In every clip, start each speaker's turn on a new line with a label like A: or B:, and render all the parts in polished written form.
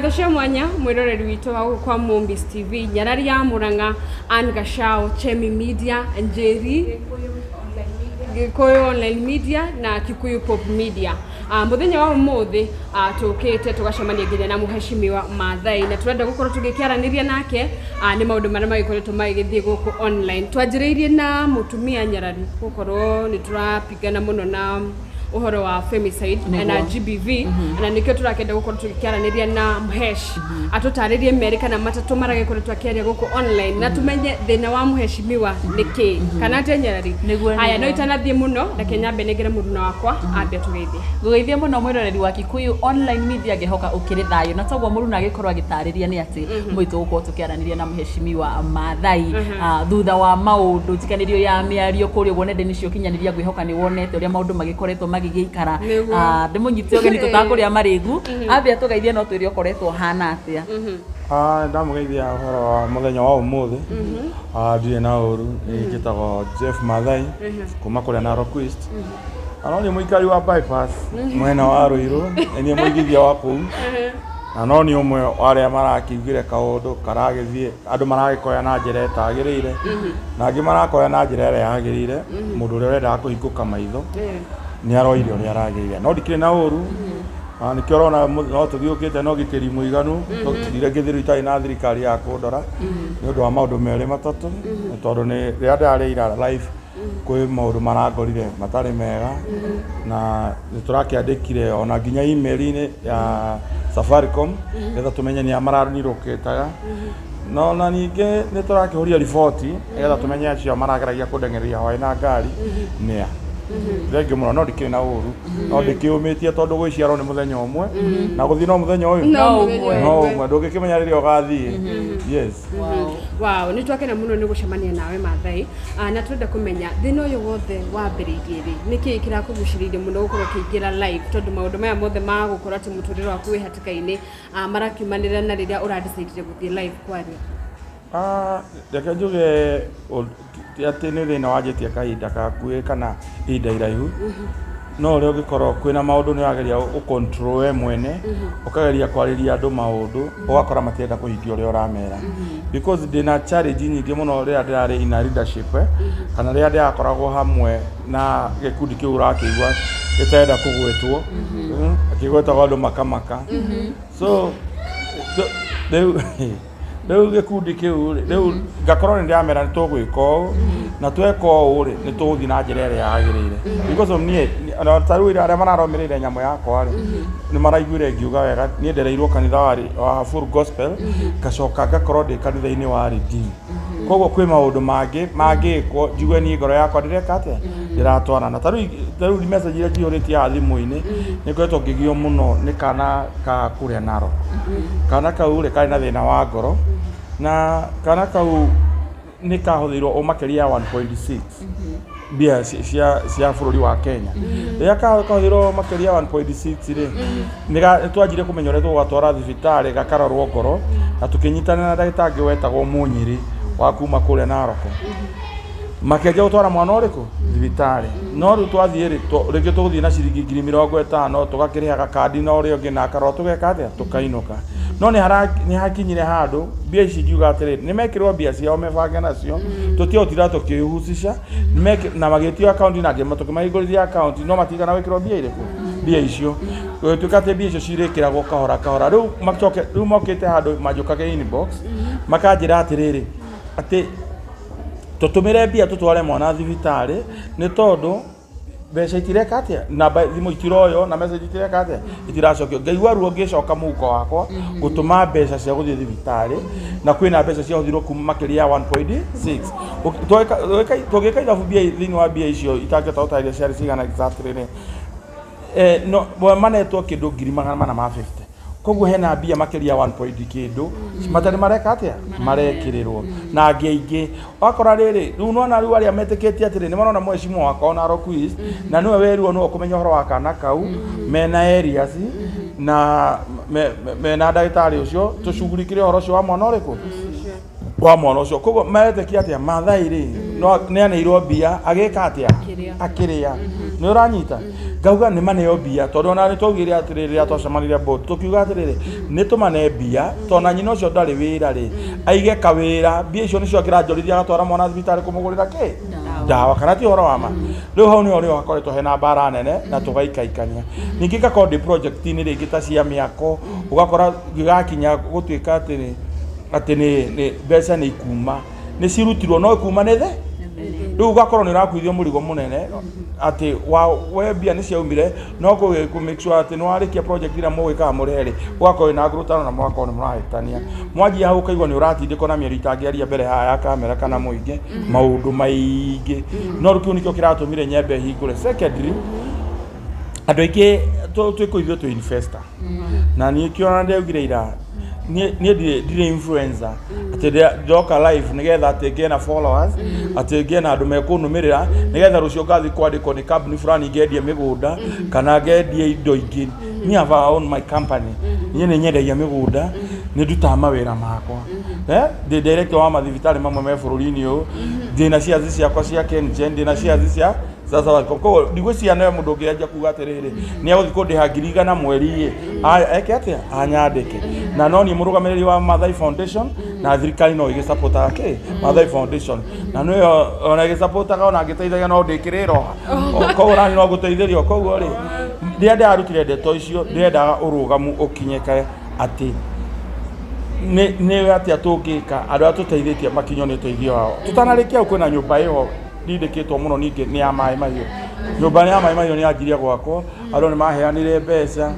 A: Ngatho cia mwanya mwiroreri witũ wa gũkũ kwa Mombis TV, Nyarari ya Murang'a, Ann Gachao, Chemi Media, Njeri Gikuyu Online Media na Kikuyu Pop Media. Muthenya wa umuthi tukite tugacemania nginya na muheshimiwa Maathai na turenda gukorwo tugikiaraniria nake ni maundu maria magikoretwo magigithie guku online. Twanjiriirie na mutumia Nyarari gukorwo ni turapigana muno na uhoro wa femicide na GBV, na nikio turakenda gukorwo tugikiaraniria na Mhesh atutaririe meri kana matatu maragikoretwo akiaria guku online na tumenye thina wa muheshimiwa niki kana atia Nyarari. Aya, no itanathie muno reke nyambe nengere muruna wakwa ambe tugeithie.
B: Gugeithia muno mwiroreri wa Kikuyu Online Media, ngihoka ukiri thayo na toguo muruna agikorwo agitariria ni ati mwitu gukorwo tukiaraniria na muheshimiwa Maathai thutha wa maundu njikanĩrio ya mĩario kũrĩa ũguo nenda-inĩ cia ũkinyanĩria, ngwĩhoka nĩ wonete ũrĩa maũndũ magĩkoretwo magĩgĩikara. Ndĩmũnyite ũgeni tũtakũrĩa marĩgu, ambe atũgeithie no twĩre ũkoretwo hana atĩa.
C: Ndamũgeithia ũhoro wa mũthenya wa ũmũthĩ. Ndirĩ na ũru, nĩ njĩtagwo Jeff Maathai kuma kũrĩa Narok East. Na no nĩ mũikari wa bypass mwena wa Ruiru, nĩ niĩ mũigithia wa kũu. Na no nĩ ũmwe wa arĩa marakiugire kaũndũ karagĩthiĩ, andũ maragĩkoya na njĩra ĩtagĩrĩire, na angĩ marakoya na njĩra ĩrĩa yagĩrĩire. Mũndũ ũrĩa ũrendaga kũhingũka maitho nĩ aroire ũrĩa aragĩrĩire, no ndikĩrĩ na ũru. Nĩkĩo ũrona no tũthiũkĩte na ũgitĩri mũiganu, tũtigire ngĩthirwo itarĩ na thirikari ya kũndora nĩ ũndũ wa maũndũ merĩ matatũ, nĩ tondũ nĩ rĩrĩa ndarĩ ira live kwĩ maũndũ marangorire matarĩ mega, na nĩ tũrakĩandĩkire ona nginya email-inĩ ya Safaricom nĩgetha tũmenye nĩa maranirũkĩtaga. No na ningĩ nĩ tũrakĩhũria riboti nĩgetha tũmenye acio marageragia kũndengereria hwaĩ na ngari nĩa. Thengiũ mũno, no ndikĩrĩ na ũru, no ndĩkĩũmĩtie tondũ gwĩciarwo nĩ mũthenya ũmwe na gũthiĩ no mũthenya ũyũ
A: no ũmwe,
C: no ũmwe, ndũngĩkĩmenya rĩrĩa ũgathiĩ. Yes.
A: Wow, nĩ twakena mũno nĩ gũcemania nawe Maathai, na twenda kũmenya thĩna ũyũ wothe wambĩrĩirie rĩ, nĩkĩĩ kĩrakũgucĩrĩirie mũno gũkorwo ũkĩingĩra live, tondũ maũndũ maya mothe ma gũkorwo atĩ mũtũrĩre waku wĩ hatĩka-inĩ marakiumanĩra na rĩrĩa ũradecidire gũthiĩ live kwaria?
C: Reke njuge ti atĩ nĩ thĩna wanjĩtie kahinda gakuhĩ kana ihinda iraihu, no ũrĩa ũngĩkorwo kwĩna maũndũ nĩ ũrageria gũ-control we mwene, ũkageria kwarĩria andũ maũndũ, ũgakora matirenda kũhingia ũrĩa ũramera, because ndĩna challenge nyingĩ mũno rĩrĩa ndĩrarĩ in a leadership, kana rĩrĩa ndĩrakoragwo hamwe na gĩkundi kĩu ũrakĩigua gĩtarenda kũgwetwo, kĩgwetagwo andũ makamaka. So rĩu gĩkundi kĩu rĩ, rĩu ngakorwo nĩ ndĩramera nĩ tũgwĩka ũũ na tweka ũũ rĩ, nĩ tũgũthiĩ na njĩra ĩrĩa yagĩrĩire, because of niĩ ona ta rĩu arĩa mararũmĩrĩire nyamũ yakwa rĩ, nĩ maraiguire ngiuga wega niĩ ndereirwo kanitha wa Full Gospel, ngacoka ngakorwo ndĩ kanitha-inĩ wa Redeem. Koguo kwĩ maũndũ mangĩ mangĩkwo njigue niĩ ngoro yakwa ndĩreka atĩa, ndĩratwarana. Ta rĩu message iria njihũrĩtie haha thimũ-inĩ, nĩ ngoretwo ngĩgio mũno nĩ kana ka kũrĩa Narok. Kana kau rĩ, karĩ na thĩna wa ngoro, na kana kau nĩ kahũthĩirwo o makĩria ya 1.6 mbia cia bũrũri wa Kenya. Rĩrĩa kahũthĩrwo makĩria ya 1.6 rĩ, nĩ twanjirie kũmenya ũrĩa tũgũgatwara thibitarĩ gakarorwo ngoro, na tũkĩnyitana na ndagĩtarĩ wetagwo Mũnyĩrĩ wa kuma kũrĩa Narok, makĩanjia gũtwara mwana ũrĩkũ thibitarĩ. No rĩu twathiĩ rĩ, rĩngĩ tũgũthiĩ na ciringi 50,000, tũgakĩrĩha gakandi na ũrĩa ũngĩ na akarora, tũgeka atĩa, tũkainũka. No nĩ hakinyire handũ mbia ici ngiuga atĩrĩrĩ, nĩ mekĩrwo mbia ciao mebange nacio, tũtiagũtinda tũkĩhusisha na magĩtio akaunti na ngĩma tũkĩmahingũrithia akaunti, no matigana gwĩkĩrwo mbia irĩkũ, mbia icio gũgĩtuĩka atĩ mbia icio cirĩkĩragwo kahora kahora. Rĩu macoke rĩu mokĩte handũ manjũkage inbox makanjĩra atĩrĩrĩ, atĩ tũtũmĩre mbia tũtware mwana thibitarĩ, nĩ tondũ mbeca itireka atĩa, namba thimũ itiroywo na message itireka atĩa, itiracokio. Ngaigua ruo ngĩcoka mũhuko wakwa gũtũma mbeca cia gũthiĩ thibitarĩ, na kwĩna mbeca ciahũthirwo kuma makĩria ya 1.6. Tũgĩka ithabu mbia thĩinĩ wa mbia icio itangĩhota gũtarĩria ciarĩ cigana exactly rĩ, no manetwo kĩndũ 450,000. Koguo hena mbia makĩria 1 point kĩndũ matarĩ mareka atĩa, marekĩrĩrwo na angĩ aingĩ. Wakora rĩrĩ, rĩu nona rĩu arĩa metĩkĩtie atĩrĩ, nĩ marona mheshimiwa wakwa ona Narok East na nĩwe werirwo nĩwe ũkũmenya ũhoro wa kana kau, mena Elias na mena ndagĩtarĩ ũcio, tũcugurikĩre ũhoro ũcio wa mwana ũrĩkũ, wa mwana ũcio. Koguo maretĩkia atĩa, Maathai rĩ, no nĩ aneirwo mbia agĩka atĩa, akĩrĩa. Nĩ ũranyita ngauga nĩ maneo mbia tondũ ona nĩ twaugire atĩrĩrĩ rĩrĩa twacemanirie board tũkiuga atĩrĩrĩ nĩ tũmane mbia tondũ na nyina ũcio ndarĩ wĩra rĩ aige kawĩra mbia icio nĩcio akĩranjorithia agatwara mwana thibitarĩ kũmũgũrĩra kĩ ndawa kana ti ũhoro wa ma. Rĩu hau nĩho rĩo hakoretwo hena mbara nene na tũgaikaikania. Ningĩ ngakorwo ndĩ project-inĩ rĩngĩ ta cia mĩako ũgakora gĩgakinya gũtuĩka atĩ atĩ nĩ mbeca nĩ ikuma nĩ cirutirwo no ikuma nĩ the rĩu ũgakorwo nĩ ũrakuithio mũrigo mũnene atĩ wa we mbia nĩ ciaumire no kũ make sure atĩ nĩ warĩkia project ĩrĩa mũgwĩkaga mũrĩhe rĩ ũgakorwo wĩna ngurutano na mũgakorwo nĩ mũrahĩtania mwanjia hau ũkaigua nĩ ũratindĩkwo na mĩario itangĩaria mbere haha ya kamera kana mũingĩ maũndũ maingĩ no rĩu kĩu nĩkĩo kĩratũmire nyembe hingũre. Secondly, andũ aingĩ twĩ ithuĩ twĩ investor na niĩ kĩona ndĩaugire ira niĩ ndirĩ influencer atĩ ndoka live nĩgetha atĩ ngĩe na followers atĩ ngĩe na andũ mekũnũmĩrĩra nĩgetha rũciũ ngathiĩ kwandĩkwo nĩ kambuni fulani ngendie mĩgũnda kana ngendie indo ingĩ. Niĩ have own my company, niĩ nĩ nyendagia mĩgũnda, nĩ ndutaga mawĩra makwa, ndĩ director wa mathibitarĩ mamwe me bũrũri-inĩ ũyũ, ndĩna shares ciakwa cia KenGen, ndĩna shares cia Safaricom. Koguo ndigwĩciria nĩwe mũndũ ũngĩanjia kuga atĩrĩrĩ nĩ egũthiĩ kũndĩha 100,000 mweri ĩ eke atĩa anyandĩke na no niĩ mũrũgamĩrĩri wa Mathai Foundation na thirikari no ĩgĩsupportaga kĩ Mathai Foundation na nĩyo ona ĩgĩsupportaga ona ngĩteithagia no ndĩkĩrĩra koguo nani no ngũteithĩrio. Koguo rĩ rĩrĩa ndĩrarutire ndeto icio ndĩrendaga ũrũgamu ũkinyĩke atĩ nĩ atĩa tũngĩka andũ arĩa tũteithĩtie makinywo nĩ ũteithio wao. Tũtanarĩkia hau kwĩna nyũmba ĩho ndindĩkĩtwo mũno ningĩ nĩ ya maĩ mahiũ. Nyũmba ya maĩ mahiũ nĩ yanjirie gwakwo, andũ nĩ maheanire mbeca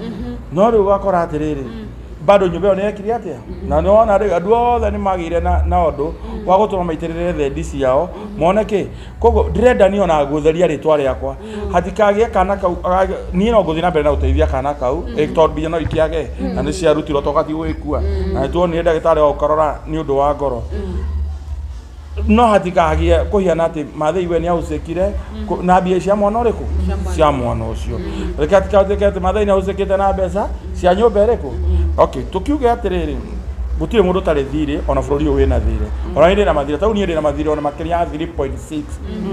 C: no rĩu ũgakora atĩrĩrĩ bado nyũmba ĩyo nĩ yekire atĩa na nĩ wona rĩu andũ othe nĩ magĩire na ũndũ wa gũtũma maitĩrĩre thendi ciao mone kĩ. Koguo ndĩrenda niĩ ona gũtheria rĩtwa rĩakwa hatikagĩe kana kau niĩ no ngũthiĩ na mbere na gũteithia kana kau tondũ mbia no ikĩage na nĩ ciarutirwo tũgathiĩ gwĩkua na nĩ tuonire ndagĩtarĩ wa gũkarora nĩ ũndũ wa ngoro no hatikagĩe kũhiana atĩ Mathai we nĩ ahucĩkire na mbia cia mwana ũrĩkũ cia mwana ũcio reke hatikatuĩke atĩ Mathai nĩ ahucĩkĩte na mbeca cia nyũmba ĩrĩkũ. Okay, tũkiuge atĩrĩrĩ gũtirĩ mũndũ ũtarĩ thirĩ ona bũrũri ũyũ wĩna thirĩ ona niĩ ndĩna mathirĩ tarĩu niĩ ndĩna mathirĩ ona makĩria ya 3.6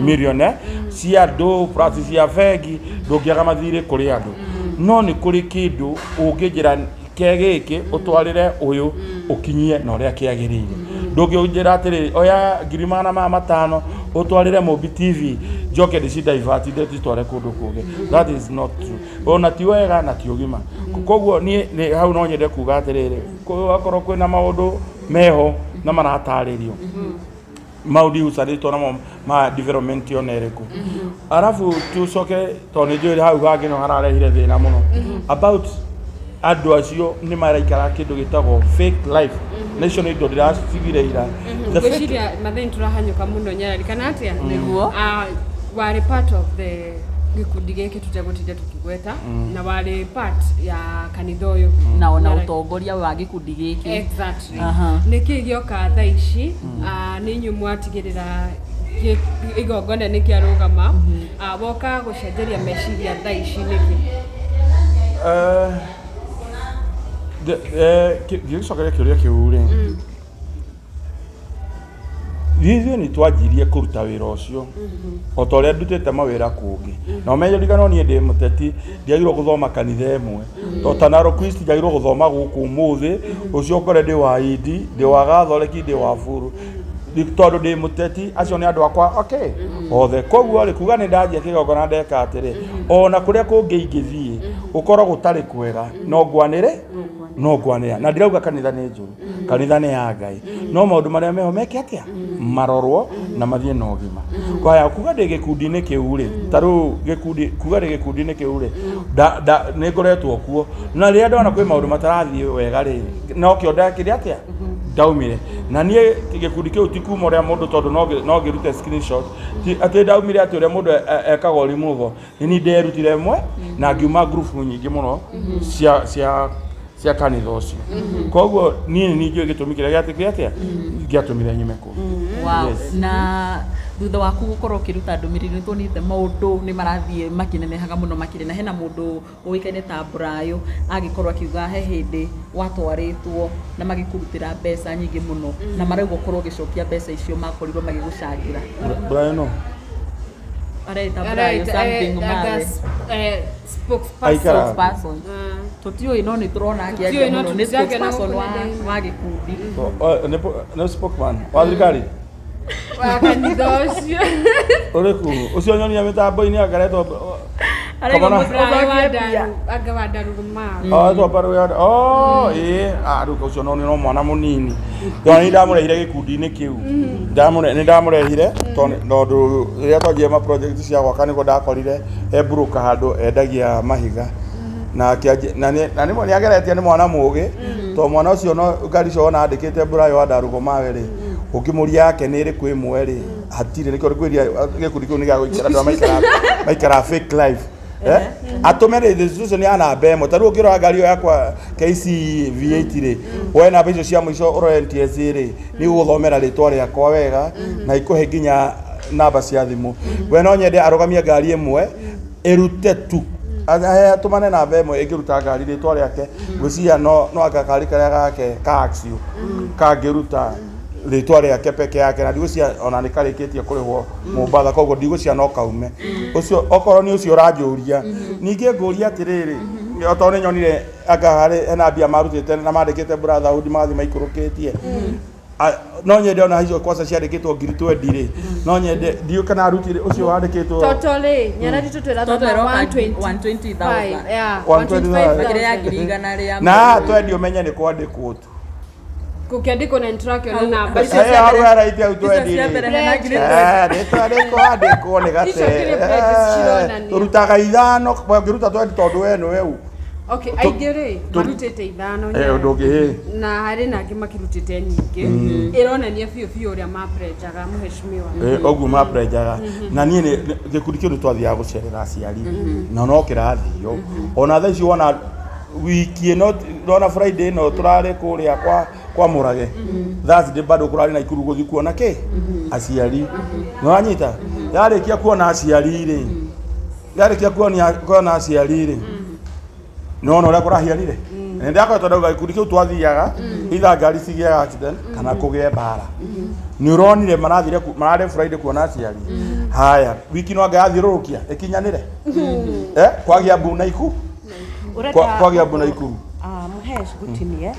C: million cia andũ plus cia bengi ndũngĩaga mathirĩ kũrĩ andũ no nĩ kũrĩ kĩndũ ũngĩnjĩra ke gĩkĩ ũtwarĩre ũyũ ũkinyie na ũrĩa kĩagĩrĩire. Ndũngĩnjĩra atĩrĩrĩ oya 500,000 ũtwarĩre Mũmbi TV njoke ndĩcidivert ndĩcitware kũndũ kũngĩ. That is not true ona ti wega na ti ũgima. Koguo niĩ hau no nyende kuga atĩrĩrĩ akorwo kwĩna maũndũ meho na maratarĩrio maũndũ ihucanĩtwo namo ma development ona ĩrĩkũ arabu tucoke tondũ nĩ njũĩ hau hangĩ no hararehire thĩna mũno about andũ acio nĩ maraikara kĩndũ gĩtagwo fake life na icio nĩ indo ndĩracigire ira.
A: Ngwĩciria Mathai tũrahanyũka mũno nyarari kana atĩa?
B: Nĩguo.
A: Warĩ part of the gĩkundi gĩkĩ tũtegũtinda tũkĩgweta na warĩ part ya kanitha ũyũ
B: na ona ũtongoria wa gĩkundi gĩkĩ.
A: Exactly. Nĩkĩ gĩoka thaa ici nĩ inyuĩ mwatigĩrĩra igongona nĩ kĩarũgama woka gũcenjeria meciria thaa ici nĩkĩ?
C: Ngĩgĩcokeria kĩũria kĩu rĩ ithuĩ nĩ twanjirie kũruta wĩra ũcio o ta ũrĩa ndutĩte mawĩra kũngĩ na ũmenye ririkano niĩ ndĩ mũteti ndiagĩrĩirwo gũthoma kanitha ĩmwe to ta Narok East njagĩrĩirwo gũthoma gũkũ ũmũthĩ ũcio ũkore ndĩ wa Indi ndĩ wa Gatholeki ndĩ wa Buru tondũ ndĩ mũteti acio nĩ andũ akwa okay othe. Koguo rĩ kuga nĩ ndanjia kĩgongona ndeka atĩrĩ ona kũrĩa kũngĩ ingĩthiĩ gũkorwo gũtarĩ kwega no ngwanĩre no ngwanĩra na ndirauga kanitha nĩ njũru kanitha nĩ ya Ngai no maũndũ marĩa meho meke atĩa marorwo na mathiĩ na ũgima. Kwaya kuga ndĩ gĩkundi-inĩ kĩu rĩ ta rĩu gĩkundi kuga ndĩ gĩkundi-inĩ kĩu rĩ nĩ ngoretwo kuo na rĩrĩa ndona kwĩ maũndũ matarathiĩ wega rĩ nokĩo ndekire atĩa ndaumire na niĩ gĩkundi kĩu ti kuma ũrĩa mũndũ tondũ no ngĩrute screenshot atĩ ndaumire atĩ ũrĩa mũndũ ekagwo removal nĩ niĩ nderutire ĩmwe na ngiuma group nyingĩ mũno cia kanitha ũcio. Koguo niĩ nĩ njũĩ gĩtũmi kĩrĩa gĩatĩkire atĩa gĩatũmire nyume kũu.
B: Wow. Na thutha waku gũkorwo ũkĩruta ndũmĩrĩri nĩ tuonete maũndũ nĩ marathiĩ makĩnenehaga mũno makĩria na hena mũndũ ũĩkaine ta Brayo agĩkorwo akiuga he hĩndĩ watwarĩtwo na magĩkũrutĩra mbeca nyingĩ mũno na marauga ũkorwo ũgĩcokia mbeca icio makorirwo magĩgũcangĩra.
C: Brayo no
B: Areta Brayo something mawe.
A: Spokesperson.
C: Aikara.
B: Spokesperson. Tũtiũĩ no nĩ tũrona akĩaria
A: Tũtiũĩ no
B: mũno nĩ
A: tũtiaria na
B: spokesperson
A: gũkũ
B: wa
A: nenda-inĩ.
B: wa gĩkundi.
C: Nĩ spokesman wa thirikari.
A: Wa kanitha ũcio.
C: Ũrĩkũ ũcio nyonia mĩtambo-inĩ angaretwo.
B: Arauga
C: Kamana.
A: Brayo wa
B: ũcokie mbia.
A: Ndaru, anga wa Ndaruruma.
C: Oh, twamba rwĩ oh ĩĩ, ah rĩu ũcio no no mwana mũnini tondũ nĩ ndamũrehire gĩkundi-inĩ kĩu. Nĩ ndamũrehire tondũ rĩrĩa twanjire ma project cia gwaka nĩguo ndakorire e broker handũ endagia mahiga na akĩanjia na nĩ na nĩ ageretie nĩ mwana mũgĩ tondũ mwana ũcio no ngari icio wona andĩkĩte Brayo wa Ndarũgũmawe rĩ, ũngĩmũria yake nĩ ĩrĩkũ ĩmwe rĩ, hatirĩ. Nĩkĩo ngwĩria gĩkundi kĩu nĩ gĩa gũikara andũ arĩa maikara fake life. Atũme registration ya namba ĩmwe. Ta rĩu ũngĩrora ngari ĩyo yakwa KC V8 rĩ, woe namba icio cia mũico ũrore NTSA rĩ, nĩ igũgũthomera rĩtwa rĩakwa wega na ikũhe nginya namba cia thimũ. We no nyende arũgamie ngari ĩmwe ĩrute tu, atũmane namba ĩmwe ĩngĩruta ngari rĩtwa rĩake. Ngwĩciria no anga kari karĩa gake ka Axio kangĩruta rĩtwa rĩake peke yake, na ndigwĩciria ona nĩ karĩkĩtie kũrĩhwo Mombatha, koguo ndigwĩciria no kaume ũcio okorwo nĩ ũcio ũranjũria. Ningĩ ngũria atĩrĩrĩ, okorwo nĩ nyonire anga harĩ hena mbia marutĩte na mandĩkĩte Brotherhood magathiĩ maikũrũkĩtie. No nyende ona icio kwaca ciandĩkĩtwo ngiri twendi rĩ, no nyende ndiũ kana arutire ũcio wandĩkĩtwo.
A: Total rĩ, Nyarari tũtwĩra
B: Total ĩroka
A: 125.
B: 120,000.
A: Yeah,
C: 125,000.
B: Makĩria ya 100,000.
C: Na twendi ũmenye nĩ kwandĩkwo tu.
A: Gũkĩandĩkwo na nĩtũrakĩona namba
B: Icio
A: icio.
B: cia
C: Hau
B: mbere-
C: haraitia hau
B: icio
C: twendi
B: cia
C: rĩ.
B: mbere hena ngiri
C: Rĩtwa rĩkwandĩkwo nĩ gate.
A: Icio kĩrĩ pledges cironania.
C: Tũrutaga ithano ũngĩruta twendi tondũ we nĩwe u.
A: Okay, aingĩ rĩ marutĩte ithano Nyarari.
C: Ũndũ ũngĩ ĩ.
A: Na harĩ na angĩ makĩrutĩte nyingĩ, ĩronania biũ biũ ũrĩa maprenjaga mũheshimiwa.
C: Ũguo maprenjaga na niĩ gĩkundi kĩu nĩ twathiaga gũcerera aciari na no kĩrathio ona thaa ici. Wona wiki ĩno, ndona Friday ĩno tũrarĩ kũrĩa kwa Mũrage, Thursday bado kũrarĩ na Ikuru gũthiĩ kuona kĩ aciari. Nĩwanyita yarĩkia kuona aciari rĩ, yarĩkia kuona aciari rĩ, nĩwona ũrĩa kũrahianire. Nĩ ndakoretwo ndauga gĩkundi kĩu twathiaga either ngari cigĩaga accident kana kũgĩe mbara. Nĩ ũronire marathire mararĩ Friday kuona aciari. Haya, wiki no anga yathiũrũrũkia ĩkinyanĩre, kwagĩa mbu na iku.
D: Ũrenda
C: Kwagĩa mbu na ikuru.
D: Ah, Mũhesh, gũtinie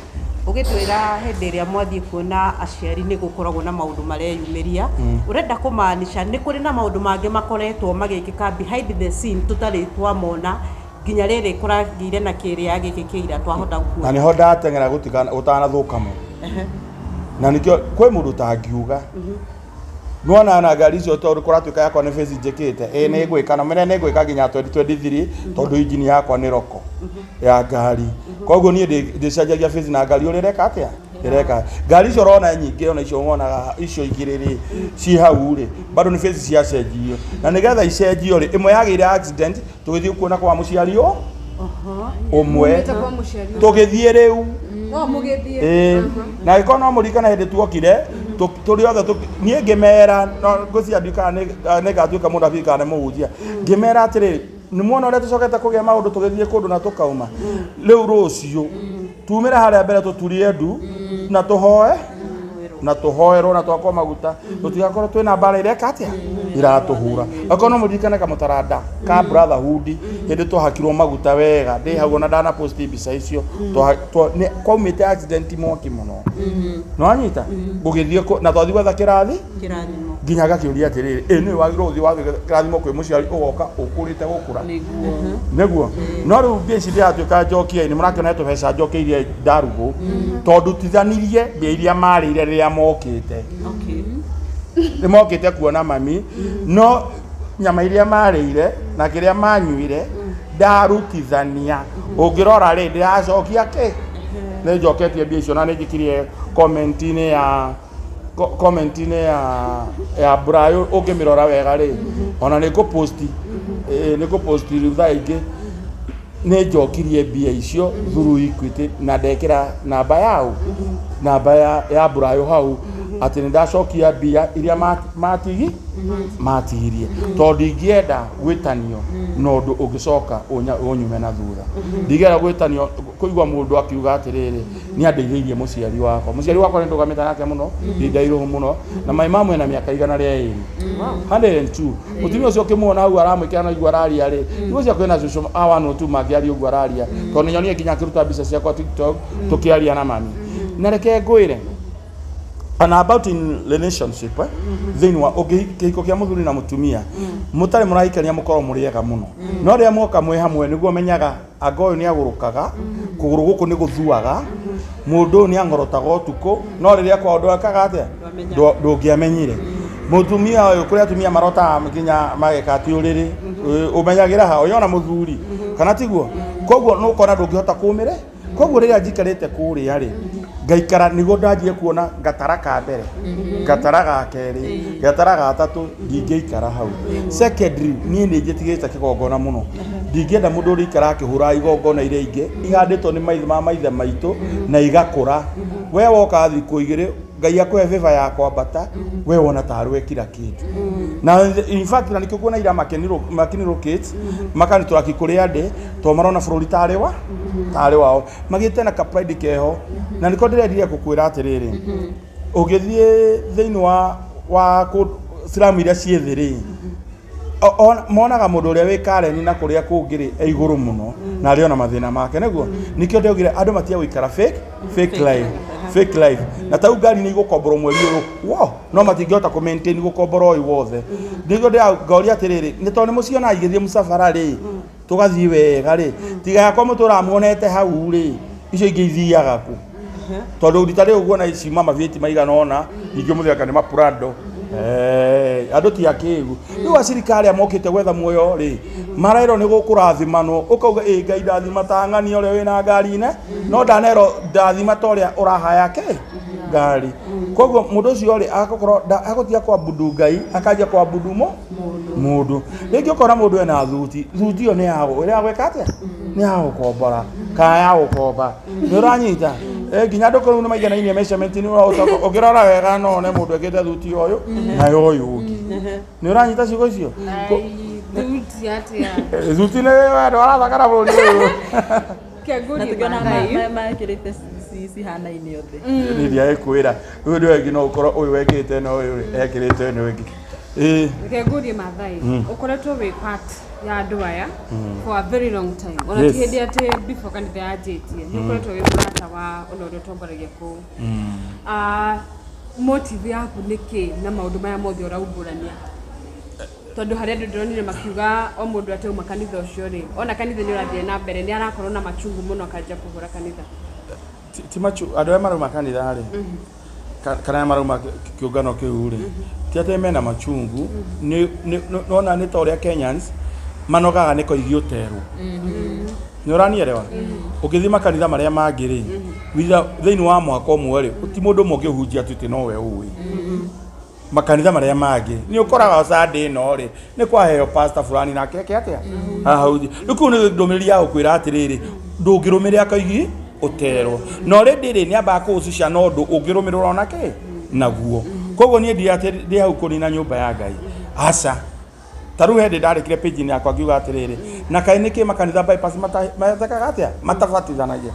D: ũgĩtwĩra hĩndĩ ĩrĩa mwathiĩ kuona aciari nĩ gũkoragwo na maũndũ mareyumĩria. Ũrenda kũmaanisha nĩ kũrĩ na maũndũ mangĩ makoretwo magĩkĩka behind the scene tũtarĩ twamona nginya rĩrĩ kũragĩire na kĩrĩa gĩkĩ kĩira twahota
C: Na
D: kuona?
C: nĩho ndateng'era gũtanathũka mũno, na nĩkĩo kwĩ mũndũ ũtangiuga nĩwona na ngari icio tondũ kũratuĩka yakwa nĩ face njĩkĩte ĩ nĩ ngwĩka na mene nĩ ngwĩka nginya 2023 tondũ injini yakwa nĩ roko ya ngari, koguo niĩ ndĩcenjagia face na ngari ũrĩa ĩreka atĩa ĩreka. Ngari icio ũrona nyingĩ, ona icio wonaga icio igĩrĩ rĩ ci hau rĩ, bado nĩ face ciacenjirio, na nĩgetha icenjio rĩ, ĩmwe yagĩire accident tũgĩthiĩ kuona kwa mũciari ũ ũmwe.
A: Mumĩte kwa mũciari ũmwe.
C: Tũgĩthiĩ rĩu.
A: No mũgĩthiĩ.
C: Ĩĩ, na gĩkorwo no mũririkane hĩndĩ tuokire tũrĩ othe niĩ ngĩmera no ngwĩciria ndiũ kana nĩ ngatuĩka mũnabii kana nĩ mũhunjia, ngĩmera atĩrĩrĩ, nĩ muona ũrĩa tũcokete kũgĩa maũndũ tũgĩthiĩ kũndũ na tũkauma. Rĩu rũciũ tumĩre harĩa mbere tũturie ndu na tũhoe na tũhoerwo na twakwo maguta tũtigakorwo twĩna mbara ireka atĩa iratũhũra. Okorwo no mũririkane kamũtaranda ka Brotherhood hĩndĩ twahakirwo maguta wega ndĩ hau, ona ndana post mbica icio. Kwaumĩte accident mwaki mũno, nĩwanyita gũgĩthiĩ na twathiĩ gwetha kĩrathi
D: Kĩrathimo.
C: Nginya ngakĩũria atĩrĩrĩ, ĩ nĩ wagĩrĩirwo gũthiĩ wathiĩ kĩrathimo kwĩ mũciari ũgoka ũkũrĩte gũkũra.
B: Nĩguo.
C: Nĩguo no rĩu mbia ici ndĩratuĩka njokia nĩ mũrakĩona tũbeca njokeirie ndarugũ tondũ tithanirie mbia iria marĩire rĩrĩa mokĩte. Nĩ mokĩte kuona mami, no nyama iria marĩire na kĩrĩa manyuire ndarutithania. Ũngĩrora rĩ, ndĩracokia kĩ nĩ njoketie mbia icio na nĩ njĩkirie comment-inĩ ya comment-inĩ ya Brayo. Ũngĩmĩrora wega rĩ, ona nĩ ngũpost, nĩ ngũpost rĩu thaa ingĩ. Nĩ njokirie mbia icio through Equity na ndekĩra namba yao, namba ya Brayo hau. Atĩ nĩ ndacokia mbia iria matigi matigirie, tondũ ndingĩenda gwĩtanio na ũndũ ũngĩcoka ũnyume na thutha. Ndingĩenda gwĩtanio kũigua mũndũ akiuga atĩrĩrĩ, nĩ andeithĩirie mũciari wakwa. Mũciari wakwa nĩ ndũgamĩte nake mũno ihinda irũhũ mũno, na my mom ena mĩaka 102, 102. Mũtumia ũcio ũkĩmuona hau aramwĩkĩra na igua araria rĩ, igua cia kwĩna cũcũ a 102 mangĩaria ũguo araria, tondũ nĩ nyonire nginya akĩruta mbica ciakwa TikTok tũkĩaria na mami. Na reke ngwĩre ana about in relationship, thĩinĩ wa ũngĩ kĩhiko kĩa mũthuri na mũtumia, mũtarĩ mũrahikania mũkorwo mũrĩ ega mũno, no rĩrĩa mwoka mwĩ hamwe nĩguo menyaga anga ũyũ nĩ agũrũkaga, kũgũrũ gũkũ nĩ gũthuaga, mũndũ ũyũ nĩ ang'orotaga ũtukũ, no rĩrĩa kwao ndwekaga atĩa? Ndũngĩamenyire mũtumia ũyũ. Kũrĩ atumia marotaga nginya mageka atĩ ũrĩrĩ ũmenyagĩra ha ũyona mũthuri kana tiguo. Koguo nĩ ũkona ndũngĩhota kũmĩre. Koguo rĩrĩa njikarĩte kũrĩa rĩ, ngaikara nĩguo ndanjie kuona gatara ka mbere, gatara ga kerĩ, gatara ga tatũ, ndingĩikara hau. Secondly, niĩ nĩ njĩtigĩrĩte kĩgongona mũno. Ndingĩenda mũndũ ũrĩikara akĩhũra igongona iria ingĩ ihandĩtwo nĩ maithe ma maithe maitũ na igakũra. We woka thikũ 2, Ngai akũhe favor ya kwambata, we wona tarĩ wekira kĩndũ. Na in fact na nĩkĩo kuona ira makinirũkĩte makanitũraki kũrĩa ndĩ, tondũ marona bũrũri tarĩ wao, magĩte na ka pride keho. Na nĩko ndĩrendire gũkwĩra atĩrĩrĩ, ũngĩthiĩ thĩinĩ wa slum iria ciĩ thĩ rĩ, monaga mũndũ ũrĩa wĩ Karen na kũrĩa kũngĩ rĩ e igũrũ mũno na arĩ ona mathĩna make. Nĩguo nĩkĩo ndĩaugire andũ matige gũikara fake life, fake life. Na tau ngari nĩ igũkomborwo mweri ũyũ wo, no matingĩhota kũ maintain gũkombora ũyũ wothe. Nĩguo ndĩra ngoria atĩrĩrĩ, nĩ tondũ nĩ mũcionaga igĩthiĩ mũcabara rĩ, tũgathiĩ wega rĩ, tiga yakwa mũtũraga muonete hau rĩ, icio ingĩ ithiaga kũ? Tondũ rita rĩu guona ciuma mabiĩti maigana ũna, ningĩ mũthenya nĩ mapurado. Andũ ti akĩgu. Rĩu acirika arĩa mokĩte gwetha muoyo rĩ, marerwo nĩ gũkũrathimanwo, ũkauga ĩ Ngai ndathima ta ng'ania ũrĩa wĩna ngari ne, no ndanerwo ndathima ta ũrĩa ũrahaya kĩ ngari. Koguo mũndũ ũcio rĩ, agũkorwo agũtiga kwambudu Ngai, akanjia kwambudu mũndũ. Rĩngĩ ũkona mũndũ ena thuti, thuti ĩyo nĩ ya ya gwĩka atĩa? Nĩ ya gũkombora kana ya gũkomba, nĩ ũranyita? Nginya andũ kũu nĩ maiganainie measurement, nĩ ũrahota ũngĩrora wega no one mũndũ ekĩte thuti ũyũ na ya ũyũ ũngĩ. Nĩ ũranyita ciugo icio?
A: Thuti atĩa?
C: Thuti nĩ wendo arathakara bũrũri ũyũ.
A: Kengũri.
B: Na tũkĩona
A: Maathai.
B: Mekĩrĩte cihanaine othe.
C: Nĩ ndiagĩkwĩra ũyũ nĩ wengĩ, no ũkorwo ũyũ wekĩrĩte na ũyũ ekĩrĩte ĩno ĩngĩ. Ĩĩ.
A: Reke ngũrie Maathai, ũkoretwo wĩ part ya andũ aya for a very long time, ona ti hĩndĩ atĩ before kanitha yanjĩtie, nĩ ũkoretwo wĩ mũrata wa ona ũrĩa ũtongoragia kũu. Motive yaku nĩ kĩ na maũndũ maya mothe ũraumbũrania? Tondũ harĩ andũ ndĩronire makiuga o mũndũ atĩ auma kanitha ũcio rĩ, ona kanitha nĩ ũrathiĩ na mbere, nĩ arakorwo na machungu mũno akanjia kũhũra kanitha.
C: Ti machu andũ arĩa marauma kanitha rĩ, kana arĩa marauma kĩũngano kĩu rĩ, ti atĩ mena machungu. Nona nĩ ta ũrĩa Kenyans manogaga nĩ koigi ũterwo, nĩ ũranielewa? Ũngĩthiĩ makanitha marĩa mangĩ rĩ, thĩinĩ wa mwaka ũmwe rĩ, ti mũndũ ũmwe ũngĩhunjia atĩ nowe ũĩ. Makanitha marĩa mangĩ nĩ ũkoraga Sunday ĩno rĩ, nĩ kwaheo pastor fulani nake eke atĩa, ahunjie. Rĩu kũu nĩ ndũmĩrĩri ya gũkwĩra atĩrĩrĩ, ndũngĩrũmĩrĩra koigi ũterwo. Na already rĩ, nĩ ambaga kũũcicia na ũndũ ũngĩrũmĩrĩra ona kĩ naguo. Koguo niĩ ndi atĩ ndĩ hau kũnina nyũmba ya Ngai, aca. Ta rĩu hĩndĩ ndarĩkire page-inĩ yakwa ngiuga atĩrĩrĩ, na kaĩ nĩkĩ makanitha bypass matekaga atĩa, matabatithanagia?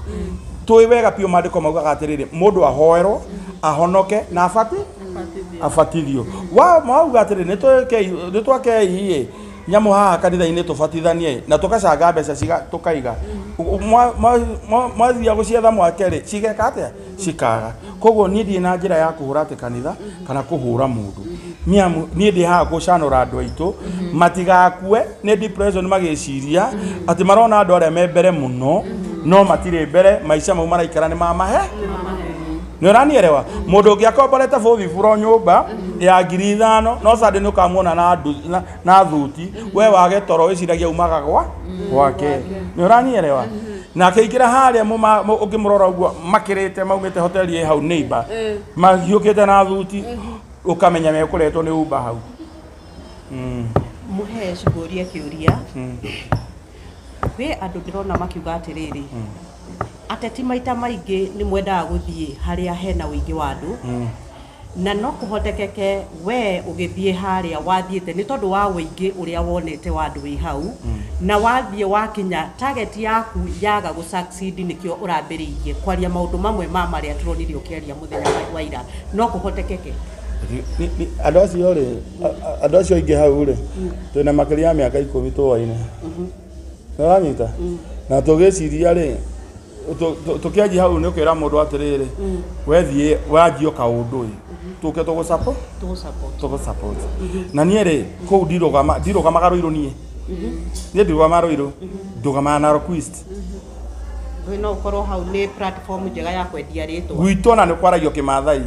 C: Tũĩ wega biũ maandĩko maugaga atĩrĩrĩ, mũndũ ahoerwo ahonoke na abatithio. Wa mauga atĩrĩrĩ, nĩ twakei ĩ nyamũ haha kanitha-inĩ tũbatithanie na tũgacanga mbeca ciga tũkaiga. Mwathia gũcietha mwake rĩ, cigeka atĩa? Cikaga. Koguo niĩ ndirĩ na njĩra ya kũhũra atĩ kanitha kana kũhũra mũndũ nĩamu niĩ ndĩ haha gũcanũra andũ aitũ matigakue nĩ depression, magĩciria atĩ marona andũ arĩa me mbere mũno no matirĩ mbere. Maica mau maraikara nĩ mamahe, nĩ ũranielewa? Mũndũ ũngĩ akomborete fourth floor nyũmba ya 5,000, no Sunday nĩ ũkamuona na thuti. We wage toro wĩciragia umaga gwake, nĩ ũranielewa? Na akĩingĩra harĩa ũngĩmũrora ũguo makĩrĩte maumĩte hoteli ĩ hau neighbor, mahiũkĩte na thuti, ũkamenya mekũretwo nĩ Uber hau.
D: Mũhe cingũrie kĩũria. Kwĩ andũ ndĩrona makiuga atĩrĩrĩ, ateti maita maingĩ nĩ mwendaga gũthiĩ harĩa hena ũingĩ wa andũ. Na no kũhotekeke we ũgĩthiĩ harĩa wathiĩte nĩ tondũ wa ũingĩ ũrĩa wonete wa andũ wĩ hau, na wathiĩ wakinya target yaku yaga gũ succeed, nĩkĩo ũrambĩrĩirie kwaria maũndũ mamwe ma marĩa tũronire ũkĩaria mũthenya wa ira. No kũhotekeke?
C: Andũ acio rĩ, andũ acio aingĩ hau rĩ, twĩna makĩria ya mĩaka 10 tũwaine. Nĩ ũranyita? Na tũgĩciria rĩ, tũkĩanjia hau nĩ ũkwĩra mũndũ atĩrĩrĩ, wethiĩ wanjie kaũndũ ĩ, tũke tũgũ
D: Tũgũ-support.
C: Tũgũ-support. Na niĩ rĩ, kũu ndirũgama, ndirũgamaga Rũirũ niĩ. Niĩ ndirũgamaga Rũirũ, ndũgamaga Narok East.
D: No ũkorwo hau nĩ platform njega ya kwendia rĩtwa.
C: Gwitũ ona nĩ kwaragio Kĩmathai,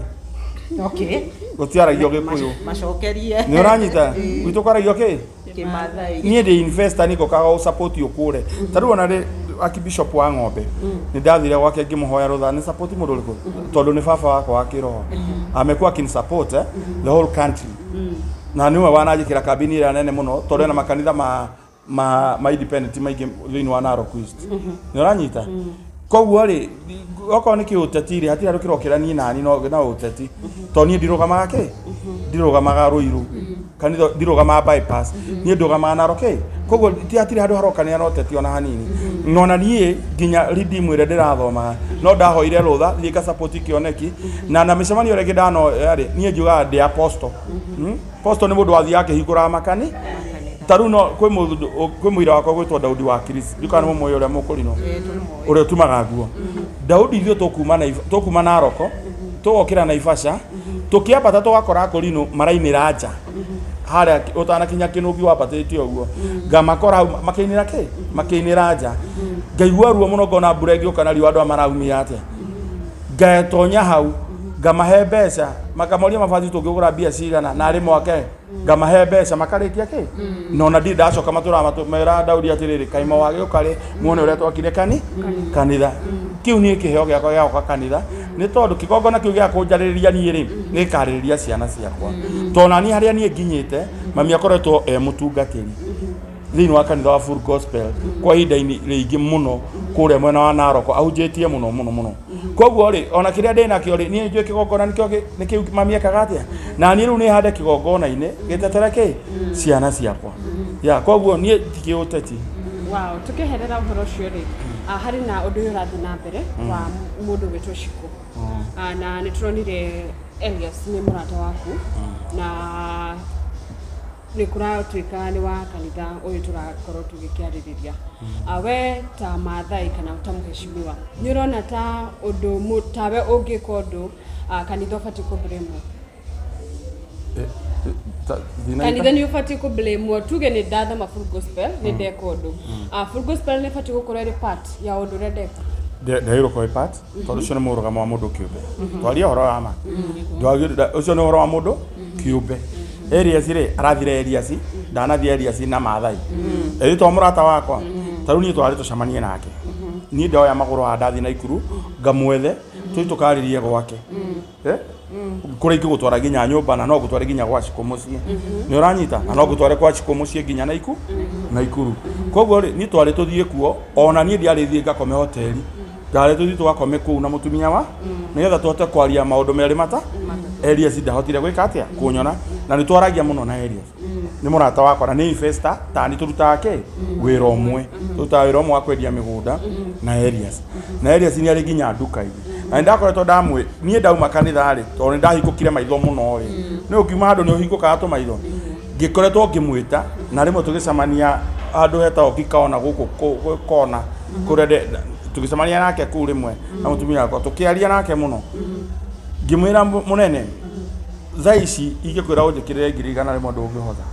C: gũtiaragio Gĩkũyũ.
D: Macokerie.
C: Nĩ ũranyita? Gwitũ kwaragio kĩ?
D: Kĩmathai.
C: Niĩ ndĩ investor, nĩ ngũkaga gũ-support ũkũre. Ta rĩu ona rĩ Archbishop wa Ng'ombe, nĩ ndathire gwake ngĩmũhoya rũtha nĩ support mũndũ ũrĩkũ, tondũ nĩ baba wakwa wa kĩroho, amekuwa akinisupport the whole country, na nĩwe wananjĩkĩra kambini ĩrĩa nene mũno, tondũ ena makanitha ma independent maingĩ thĩinĩ wa Narok East. Nĩ ũranyita? Koguo rĩ, okorwo nĩ kĩũteti rĩ, hatirĩ handũ kĩrokĩra niĩ nani no na ũteti, tondũ niĩ ndirũgamaga kĩ, ndirũgamaga Rũirũ kanitha, ndirũgamaga bypass, niĩ ndũgamaga Narok kĩ. Koguo ti hatirĩ handũ harokanĩra na ũteti ona hanini. Na ona niĩ nginya redeem ĩrĩa ndĩrathomaga, no ndahoire rũtha thiĩ ngasupport kĩoneki na mĩcemanio ĩrĩa ĩngĩ ndanoya rĩ, niĩ njugaga ndĩ apostle. Apostle nĩ mũndũ wathiaga akĩhingũraga makani. Ta rĩu no kwĩ mũndũ, kwĩ mũira wakwa gwĩtwo Daudi wa Chris, ndiũĩ kana nĩ mũmũĩ, ũrĩa mũkũrinũ ũrĩa ũtumaga nguo. Daudi, ithuĩ tũkuma Naroko, tũgokĩra Naivasha, tũkĩambata tũgakora kũrinũ marainĩra nja harĩa ũtanakinya kĩnũbi, wambatĩte ũguo, ngamakora hau makĩinĩra kĩ, makĩinĩra nja. Ngaigua ruo mũno, ngona mbura ĩngĩũka na riũa, andũ aya maraumia atĩa? Ngetonya hau, ngamahe mbeca, makamoria mabati tũngĩgũra mbia cigana, na arĩ mwake ngamahe mbeca makarĩkia kĩ. Na ona ndirĩ ndacoka matũra mera Daudi atĩrĩrĩ, kaima wagĩũka rĩ, muone ũrĩa twakire kanitha kĩu. Niĩ kĩheo gĩakwa gĩa gwaka kanitha nĩ tondũ kĩgongona kĩu gĩa kũnjarĩrĩria niĩ rĩ, nĩ gĩkarĩrĩria ciana ciakwa, tondũ na niĩ harĩa niĩ nginyĩte, mami akoretwo e mũtungatĩri thĩinĩ wa kanitha wa Full Gospel kwa ihinda rĩingĩ mũno kũrĩa mwena wa Narok, ahunjĩtie mũno mũno mũno. Koguo rĩ, ona kĩrĩa ndĩ nakĩo rĩ, niĩ njũĩ kĩgongona nĩkĩo nĩkĩu mami ekaga atĩa, na niĩ rĩu nĩ hande kĩgongona-inĩ gĩtetere kĩ ciana ciakwa ya. Koguo niĩ ti kĩũteti.
A: Wow, tukiherera ũhoro ũcio rĩ, harĩ na ũndũ ũyũ ũrathiĩ na mbere wa mũndũ gwĩtwo Shiko. Na nĩ tũronire Elias nĩ mũrata waku, na nĩ kũratuĩka nĩ wa kanitha ũyũ tũrakorwo tũgĩkĩarĩrĩria. We ta Maathai kana ta mũheshimiwa, nĩ ũrona ta ũndũ tawe ũngĩka ũndũ, kanitha ũbatiĩ kũblamwo? Kanitha nĩ ũbatiĩ kũblamwo? Tuge nĩ ndathoma Full Gospel, nĩ ndeka ũndũ, Full Gospel nĩ ĩbatiĩ gũkorwo ĩrĩ part ya ũndũ ũrĩa ndeka?
C: Ndagĩrĩirwo gũkorwo ĩ part, tondũ ũcio nĩ mũrũgamo wa mũndũ kĩũmbe. Twaria ũhoro wa ma. Ũcio nĩ ũhoro wa mũndũ kĩũmbe. Elias rĩ, arathire, Elias ndanathiĩ, Elias na Maathai ĩrĩ to mũrata wakwa. Ta rĩu niĩ twarĩ tũcemanie nake, niĩ ndoya magũrũ haha, ndathiĩ Naikuru ngamwethe, tũthiĩ tũkarĩrie gwake. Eh? Kũrĩa ingĩgũtwara nginya nyũmba, na no ngũtware nginya gwa Cikũ mũciĩ. Nĩ ũranyita? Na no ngũtware kwa Cikũ mũciĩ nginya Naikuru. Koguo rĩ, niĩ twarĩ tũthiĩ kuo, ona niĩ ndiarĩ thiĩ ngakome hoteli, ndarĩ tũthiĩ tũgakome kũu na mũtumia wa, nĩgetha tũhote kwaria maũndũ merĩ mata. Elias ndahotire gwĩka atĩa kũnyona, na nĩ twaragia mũno na Elias, nĩ mũrata wakwa na nĩ investor ta nĩ tũrutaga kĩ wĩra ũmwe, tũrutaga wĩra ũmwe wa kwendia mĩgũnda na Elias. Na Elias nĩ arĩ nginya nduka-inĩ, na nĩ ndakoretwo ndamwĩ niĩ ndauma kanitha rĩ, tondũ nĩ ndahingũkire maitho mũno rĩ, nĩ ũkiuma handũ nĩ ũhingũkaga tũmaitho. Ngĩkoretwo ngĩmwĩta, na rĩmwe tũgĩcemania handũ hetagwo Kikaona gũkũ kona kũrĩa tũgĩcemania nake kũu rĩmwe na mũtumia wakwa, tũkĩaria nake mũno, ngĩmwĩra, "Mũnene, thaa ici ingĩkwĩra ũnjĩkĩrĩre 100,000 ndũngĩhota,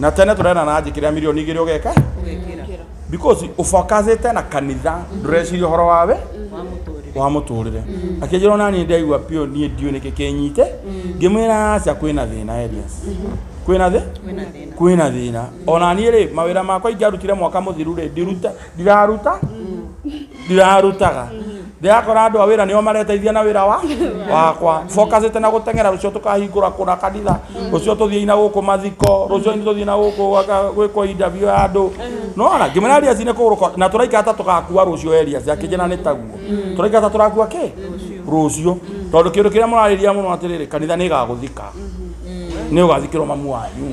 C: na tene tũrena na njĩkĩrĩra 2 mirioni ũgeka
D: Ũgekĩra.
C: because ũfocusĩte na kanitha, ndũreciria ũhoro wawe
D: wa mũtũrĩre."
C: Wa mũtũrĩre. Akĩnjĩra ona niĩ ndaigua biũ, niĩ ndiũĩ nĩkĩ kĩnyite. Ngĩmwĩra aca, kwĩna thĩna Elias, kwĩna thĩ
D: Kwĩna thĩna.
C: Kwĩna thĩna. Ona niĩ rĩ, mawĩra makwa ingĩarutire mwaka mũthiru rĩ, ndiruta, ndiraruta, ndirarutaga, ndĩrakora andũ a wĩra nĩo mareteithia na wĩra wa wakwa, focusĩte na gũteng'era. Rũcio tũkahingũra kũna kanitha, rũcio tũthiĩ na gũkũ mathiko, rũcio tũthiĩ na gũkũ gwĩkwo interview ya andũ. Nona ngĩmwĩra Elias nĩ kũgũrũka na tũraikara ta tũgakua rũcio. Elias akĩnjĩra nĩ taguo, tũraikara ta tũrakua kĩ rũcio. Tondũ kĩndũ kĩrĩa mũrarĩria mũno atĩrĩrĩ, kanitha nĩ ĩgagũthika. Nĩ ũgathikĩrwo mamu wanyu.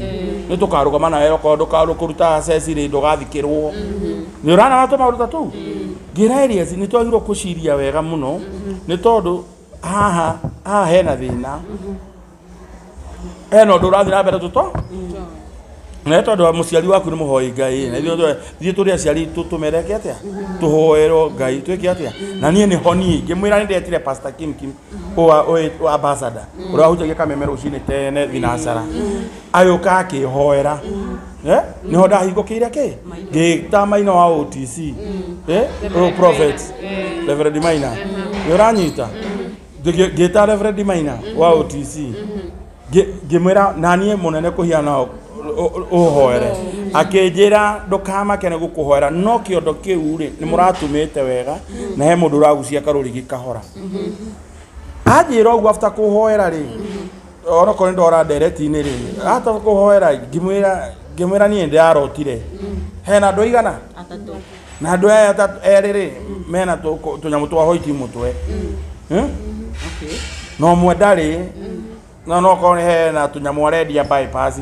C: Nĩ tũkarũgama nawe okorwo ndũkarũkũruta ceci rĩ ndũgathikĩrwo. Nĩ ũrana watũ maũndũ ta tũu. Ngĩra Elias nĩ twagĩrĩirwo kũciria wega mũno nĩ tondũ haha haha hena thĩna. Hena ũndũ ũrathiĩ na mbere tũto na tondũ wa mũciari waku nĩ mũhoi Ngai na ithuĩ ithuĩ tũrĩ aciari tũmereke atĩa tũhoerwo Ngai twĩke atĩa na niĩ nĩho niĩ ngĩmwĩra nĩ ndetire Pastor Kim Kim wa ambassador ũrĩa wahunjagia Kameme rũcinĩ tene thinacara agĩũka akĩhoera. Nĩho ndahingũkĩire kĩ ngĩta Maina wa OTC, ũyũ prophet Reverend Maina, nĩ ũranyita. Ngĩta Reverend Maina wa OTC, ngĩmwĩra naniĩ mũnene kũhiana ũhoere, akĩnjĩra ndũkamake nĩ gũkũhoera no kĩondo kĩu rĩ nĩ mũratumĩte wega na he mũndũ ũragucia karũrigi kahora. Anjĩra ũguo after kũhoera rĩ, onokorwo nĩ ndora ndereti-inĩ rĩ, after kũhoera ngĩmwĩra niĩ ndĩrarotire hena andũ aigana
D: atatũ
C: na andũ aya atatũ erĩ rĩ mena tũnyamũ twa hoiti mũtwe.
D: Okay.
C: Na ũmwe ndarĩ no korwo nĩ hena tũnyamũ arendia bypass.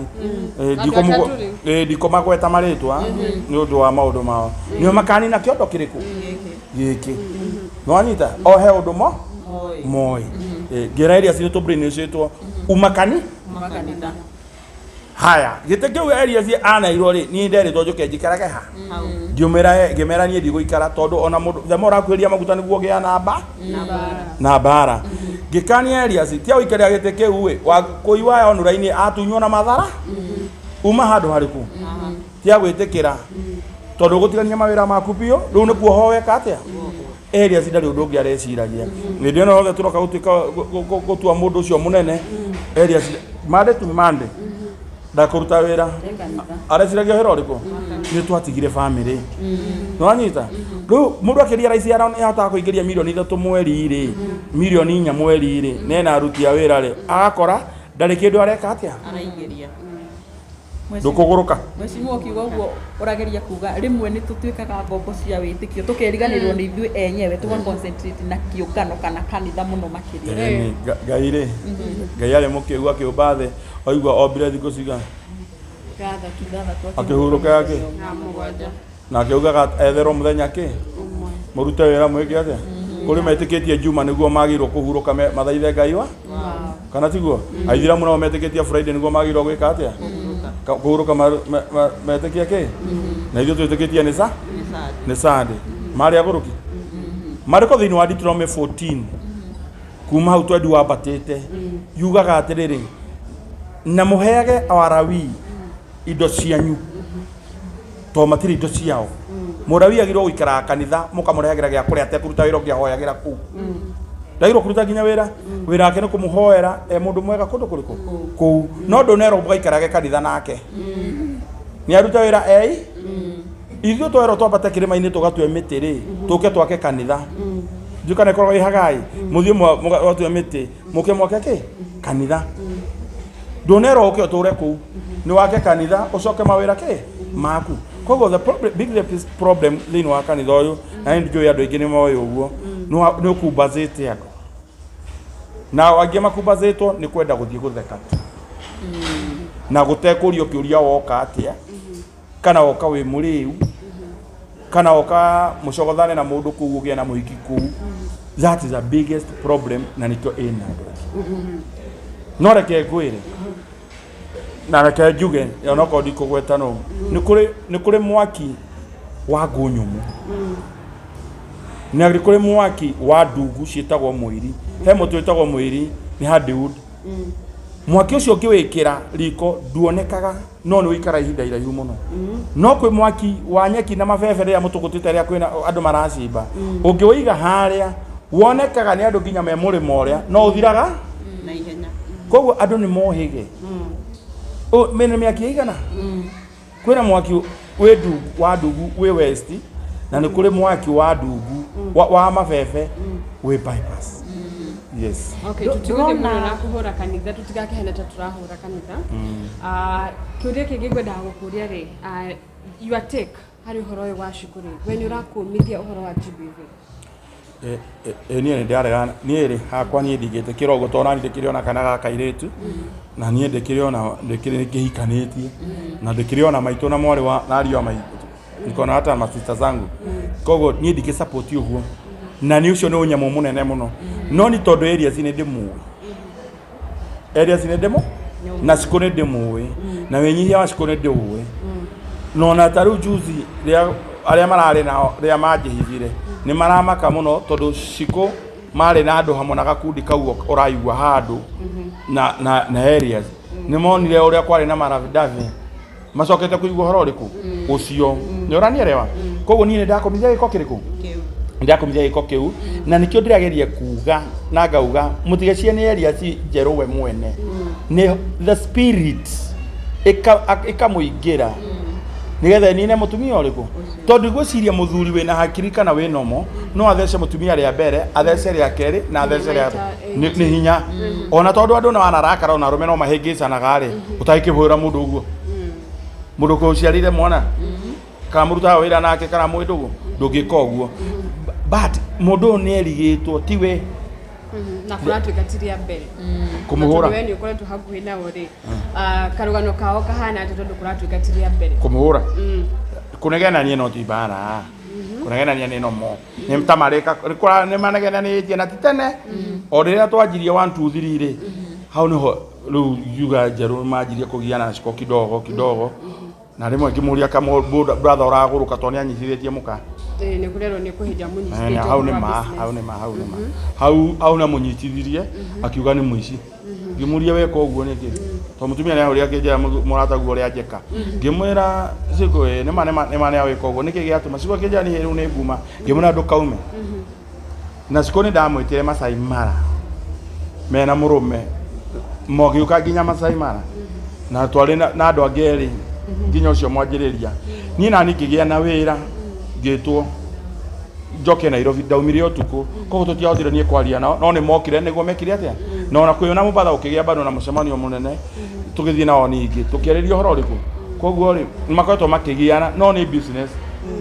A: Andũ atatũ rĩ?
C: Ndikũmagweta marĩtwa nĩ ũndũ wa maũndũ mao nĩo makanina kĩondo kĩrĩkũ gĩkĩ nĩwanyita o he ũndũ mo
D: Moi.
C: Moi. Ngĩra Elias nĩ tũbrainwashĩtwo umakani
D: Makanitha.
C: Haya, gĩtĩ kĩu Elias anairwo rĩ, niĩ nderĩtwo njũke njikarage ha
D: Hau.
C: Ngĩmwĩra ngĩmera niĩ ndigũikara tondũ ona mũndũ the more ũrakuhĩrĩria maguta nĩguo ũgĩa namba na mbara. Ngĩkania Elias tia gũikarĩra gĩtĩ kĩu ĩ wa kũiwa onura-inĩ atunywo na mathara uma handũ harĩkũ tia gwĩtĩkĩra tondũ ũgũtigania mawĩra maku biũ rĩu nĩkuo ho weka atĩa. Elias ndarĩ ũndũ ũngĩ areciragia hĩndĩ ĩno yothe tũroka gũtuĩka gũtua mũndũ ũcio mũnene. Elias Monday to Monday ndakũruta wĩra, areciragia wĩra ũrĩkũ? Nĩ twatigire family, nĩwanyita. Rĩu mũndũ akĩria raici nĩahotaga kũingĩria 3 mirioni mweri rĩ, 4 mirioni mweri rĩ, nena aruti a wĩra rĩ, agakora ndarĩ kĩndũ areka atĩa.
D: Araingĩria.
C: Ndũkũgũrũka.
B: Mheshimiwa, ũkiuga ũguo ũrageria kuga rĩmwe nĩ tũtuĩkaga ngombo cia wĩtĩkio tũkeriganĩrwo nĩ ithuĩ enyewe tũga concentrate na kĩũngano kana kanitha mũno makĩria.
C: Ĩni, Ngai rĩ, Ngai arĩ mũkĩgu akĩũmba thĩ oigua ombire thikũ cigana?
A: 6.
B: 6.
C: Akĩhurũka yake
A: Na 7.
C: Na akĩugaga etherwo mũthenya kĩ mũrute wĩra mwĩke atĩa. Kũrĩ metĩkĩtie Juma nĩguo magĩrĩirwo kũhurũka mathaithe Ngai wa kana tiguo. Aithĩramu nao metĩkĩtie Friday nĩguo magĩrĩirwo gwĩka atĩa? Kũhurũka metĩkie kĩ na ithuĩ twĩtĩkĩtie nĩ sa
D: Nĩ Sunday.
C: Nĩ Sunday. Marĩ agũrũki marĩko thĩinĩ wa Deuteronomy 14 kuma hau twendi wambatĩte yugaga atĩrĩrĩ, na mũheage Awarawi indo cianyu to matirĩ indo ciao. Mũrawi agĩrĩirwo gũikaraga kanitha mũkamũrehagĩra gĩa kũrĩa atekũruta wĩra ũngĩ, ahoyagĩra kũu, ndagĩrĩirwo kũruta nginya wĩra. Wĩra wake nĩ kũmũhoera e mũndũ mwega kũndũ kũrĩkũ kũu, no ndũnerwo mũgaikarage kanitha nake nĩ aruta wĩra ei. Ithuĩ twerwo twambate kĩrĩma-inĩ tũgatue mĩtĩ rĩ, tũke twake kanitha ndiũ kana ĩkoragwo ĩ Hagai, mũthiĩ mwatue mĩtĩ mũke mwake kĩ kanitha. Ndũnerwo ũke ũtũre kũu, nĩ wake kanitha ũcoke mawĩra kĩ maku. Koguo the problem, big problem thĩinĩ wa kanitha ũyũ, na nĩ njũĩ andũ aingĩ nĩ moĩ ũguo, nĩ ũkumbacĩte andũ na angĩ makumbacĩtwo nĩ kwenda gũthiĩ gũtheka tu na gũtekũrio kĩũria woka atĩa kana woka wĩ mũrĩu kana woka mũcogothane na mũndũ kũu ũgĩe na mũhiki kũu. That is the biggest problem na nĩkĩo ĩna andũ aingĩ. No reke ngwĩre na reke njuge onokorwo ndikũgweta no nĩ kũrĩ mwaki wa ngũ nyũmũ na nĩ kũrĩ mwaki wa ndungu ciĩtagwo mũiri. He mũtĩ wĩtagwo mũiri, nĩ hardwood. Mwaki ũcio ũngĩwĩkĩra riko nduonekaga no nĩ ũikara ihinda iraihu mũno. No kwĩ mwaki wa nyeki na mabebe rĩrĩa mũtũgũtĩte rĩrĩa kwĩna andũ maracimba, ũngĩwĩiga harĩa wonekaga nĩ andũ nginya me mũrĩmo ũrĩa no ũthiraga
D: Na ihenya.
C: Koguo andũ nĩ mohĩge. Mĩna mĩaki ĩigana kwĩna mwaki wĩ ndungu wa ndungu wĩ west na nĩ kũrĩ mwaki wa ndungu wa mabebe wĩ bypass, yes.
A: Okay, tutigũthiĩ mũno na kũhũra kanitha, tũtigakĩhane ta tũrahũra kanitha. Kĩũria kĩngĩ ngwendaga gũkũria rĩ, your take harĩ ũhoro ũyũ wa Shiko rĩ, we nĩ ũrakũmithia ũhoro wa GBV?
C: Niĩ nĩ ndĩraregana niĩ rĩ hakwa niĩ ndingĩtĩkĩra ũguo tondũ nani ndĩkĩrĩ ona kana ga kairĩtu na niĩ ndĩkĩrĩ ona ndĩkĩrĩ kĩhikanĩtie na ndĩkĩrĩ ona maitũ na mwarĩ wa na ariũ a maitũ niko na hata masista zangu koguo niĩ ndingĩ support ũguo na nĩ ũcio nĩ ũnyamũ mũnene mũno no nĩ tondũ areas nĩ ndĩmũĩ areas nĩ ndĩmũ na cikũ nĩ ndĩmũĩ na wĩnyihia wa cikũ nĩ ndĩũĩ na ona ta rĩu juzi rĩa arĩa mararĩ nao rĩa manjĩhithire nĩ maramaka mũno tondũ cikũ marĩ na andũ hamwe na gakundi kau ũraigua handũ na areas nĩ monire ũrĩa kwarĩ na maravidavi macokete kũigua ũhoro ũrĩkũ ũcio nĩ ũranielewa koguo niĩ nĩ ndakomithia gĩko kĩrĩkũ ndakomithia gĩko kĩu na nĩkĩo ndĩrageria kuga na ngauga mũtigecie nĩ Elias njerũ we mwene nĩ the spirit ĩkamũingĩra nĩgetha ĩnine mũtumia ũrĩkũ tondũ ngwĩciria mũthuri wĩna hakiri kana wĩ nomo no athece mũtumia rĩa mbere athece rĩa kerĩ na athece rĩa nĩ hinya ona tondũ andũ nĩ wanarakara ona arũme no mahĩngĩcanaga rĩ ũtangĩkĩhũra mũndũ ũguo mũndũ kũciarire mwana kana mũrutaga wĩra nake kana mwĩ ndũgũ ndũngĩka ũguo but mũndũ ũyũ nĩ erigĩtwo ti we
A: Na kũratuĩka ti rĩa mbere
C: kũmũhũra.
A: We nĩ ũkoretwo hakuhĩ nao rĩ, karũgano kao kahana atĩ tondũ kũratuĩka ti rĩa mbere?
C: Kũmũhũra kũnegenania no ti mbara kũnegenania nĩ nomo nĩ ta marĩka nĩ manegenanĩtie na ti tene o rĩrĩa twanjirie 1 2 3 rĩ hau nĩho rĩu ngiuga njerũ manjirie kũgiana na ciko kidogo kidogo na rĩmwe ngĩmũria kama brother ũragũrũka tondũ nĩ anyitithĩtie mũka.
A: Ĩĩ, nĩ kũrerwo nĩ kũhĩnja mũnyitithĩtie
C: hau
A: ũhoro
C: nĩ
A: wa
C: ma
A: business.
C: Hau nĩ ma hau nĩ ma hau hau na mũnyitithirie akiuga nĩ mũici ngĩmũria weka ũguo nĩkĩ tondũ mũtumia nĩ ahũrire akĩnjĩra mũrataguo ũrĩa njĩka ngĩmwĩra Cikũ ĩ nĩma nĩma nĩma nĩ awĩka ũguo nĩkĩ gĩatũma Cikũ akĩnjĩra niĩ rĩu nĩ nguma ngĩmwĩra ndũkaume na Cikũ nĩ ndamwĩtire Masai Mara mena mũrũme mogĩũka nginya Masai Mara na twarĩ na andũ angĩ erĩ nginya ũcio mwanjĩrĩria niĩ nani ngĩgĩa na wĩra ngĩtwo njoke Nairobi ndaumire ũtukũ koguo tũtiahotire niĩ kwaria nao no nĩ mokire nĩguo mekire atĩa na ona kwĩona Mombatha gũkĩgĩa bado na mũcemanio mũnene tũgĩthiĩ nao ningĩ tũkĩarĩria ũhoro ũrĩkũ koguo rĩ nĩ makoretwo makĩgiana no nĩ business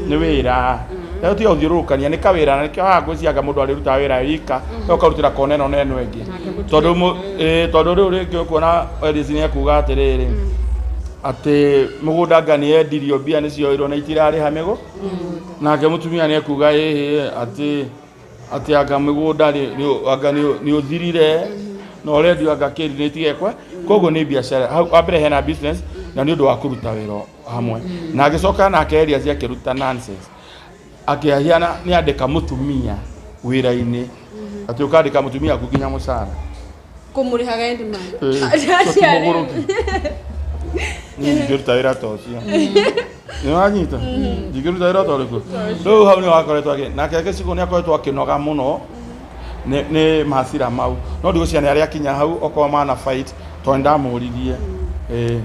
C: nĩ wĩra rĩu tiga gũthiũrũrũkania nĩ kawĩra na nĩkĩo haha ngwĩciria mũndũ arĩrutaga wĩra wika we ũkarutĩra kona ĩno na ĩno ĩngĩ tondũ tondũ rĩu rĩngĩ ũkuona Elias nĩ ekuga atĩrĩrĩ atĩ mũgũnda anga nĩ endirio mbia nĩ cioirwo na itirarĩha mĩgũ nake mũtumia nĩ ekuga ĩhĩ atĩ anga mĩgũnda anga nĩ ũthirire na ũrendio anga kĩri nĩ itigekwe koguo nĩ biacara hau wa mbere hena business na nĩ ũndũ wa kũruta wĩra hamwe na agĩcoka nake Elias akĩruta nonsense akĩahiana nĩ andĩka mũtumia wĩra-inĩ atĩ ũkandĩka mũtumia aku nginya mũcara.
A: Kũmũrĩhaga end month.
C: Ti mũgũrũki niĩ ndingĩruta wĩra ta ũcio nĩ wanyita ndingĩruta wĩra ta ũrĩkũ rĩu hau nĩ wakoretwo akĩ nake gĩcigo nĩ akoretwo akĩnoga mũno nĩ macira mau no ndigũciria nĩ arĩa akinya hau okorwo mana fight tondũ ndamũririe ĩĩ.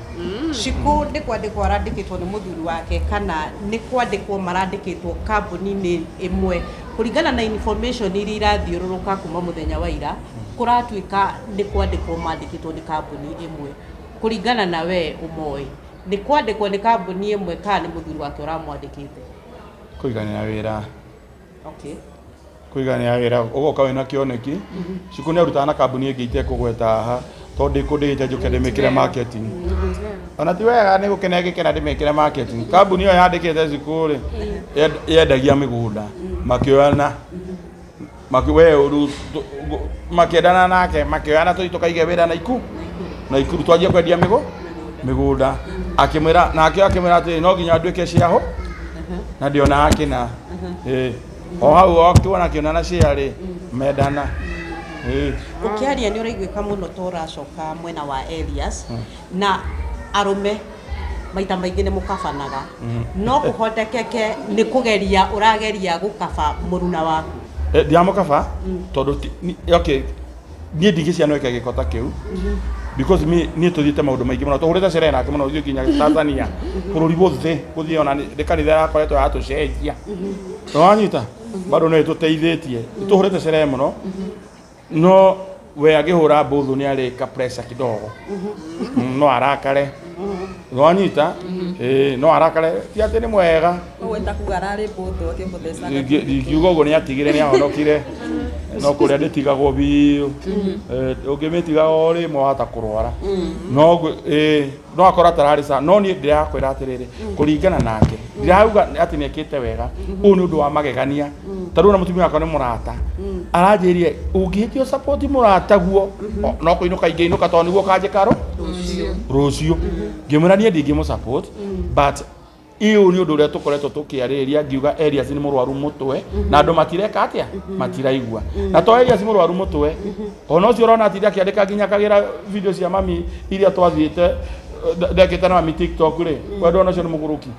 D: Cikũ nĩ kwandĩkwo arandĩkĩtwo nĩ mũthuri wake kana nĩ kwandĩkwo marandĩkĩtwo kambuni-inĩ ĩmwe kũringana na information iria irathiũrũrũka kuma mũthenya wa ira kũratuĩka nĩ kwandĩkwo mandĩkĩtwo nĩ kambuni ĩmwe kũringana na we ũmoĩ nĩ kwandĩkwo nĩ kambuni ĩmwe kana nĩ mũthuri wake ũramwandĩkĩte?
C: Kũiganĩra wĩra.
D: Okay.
C: Kũiganĩra wĩra ũgoka wĩna kĩoneki Cikũ nĩ arutaga na kambuni ĩngĩ itekũgweta haha tondũ ndĩkũndĩhĩte njũke ndĩmĩkĩre marketing ona ti wega nĩ gũkena ngĩkena ndĩmĩkĩre marketing kambuni ĩyo yandĩkĩte Cikũ rĩ yendagia mĩgũnda makĩoyana we rĩu makĩendana nake makĩoyana tũthiĩ tũkaige wĩra Naikuru twanjie kwendia mĩgũnda akĩmwĩra nake akĩmwĩra atĩrĩ no nginya nduĩke ciaho na ndĩonaga kĩna ĩĩ o hau o kĩona na share rĩ mendana ĩĩ.
D: Ũkĩaria nĩ ũraiguĩka mũno ta ũracoka mwena wa Elias na arũme maita maingĩ nĩ mũkabanaga no kũhotekeke nĩ kũgeria ũrageria gũkaba mũruna waku?
C: Ndiramũkaba tondũ okay niĩ ndingĩcia no ĩke gĩko ta kĩu because niĩ tũthiĩte maũndũ maingĩ mũno tũhũrĩte sherehe nake mũno tũthiĩ nginya Tanzania bũrũri wothe gũthiĩ ona nĩ kanitha yakoretwo yatũcenjia nĩwanyita bado no ĩtũteithĩtie tũhũrĩte sherehe mũno no we angĩhũra mbũthũ nĩ arĩka pressure kidogo no arakare. Nĩwanyita? Ĩĩ, no arakare ti atĩ nĩ mwega.
B: Ũguo nĩ ta kuga ararĩ mbũtũ akĩmũthecaga.
C: Ingiuga ũguo nĩ atigire nĩ ahonokire no kũrĩa ndĩtigagwo biũ. Ũngĩmĩtiga o rĩmwe wahota kũrwara no no akorwo atararĩ sawa no niĩ ndĩrakwĩra atĩrĩrĩ kũringana nake ndirauga atĩ nĩ ekĩte wega ũyũ nĩ ũndũ wa magegania ta rĩu ona mũtumia wakwa nĩ mũrata aranjĩrire ũngĩhĩtia support mũrataguo no kũinũka ingĩinũka tondũ nĩguo ũkanjĩka rũciũ ngĩmwĩra niĩ ndingĩmũ support but ĩũ nĩ ũndũ ũrĩa tũkoretwo tũkĩarĩrĩria ngiuga Elias nĩ mũrwaru mũtwe na andũ matireka atĩa matiraigua na to Elias mũrwaru mũtwe ona ũcio ũrona atinda akĩandĩka nginya akagĩra video cia mami iria twathiĩte ndekĩte na mami TikTok rĩ we ndona ũcio nĩ mũgũrũki.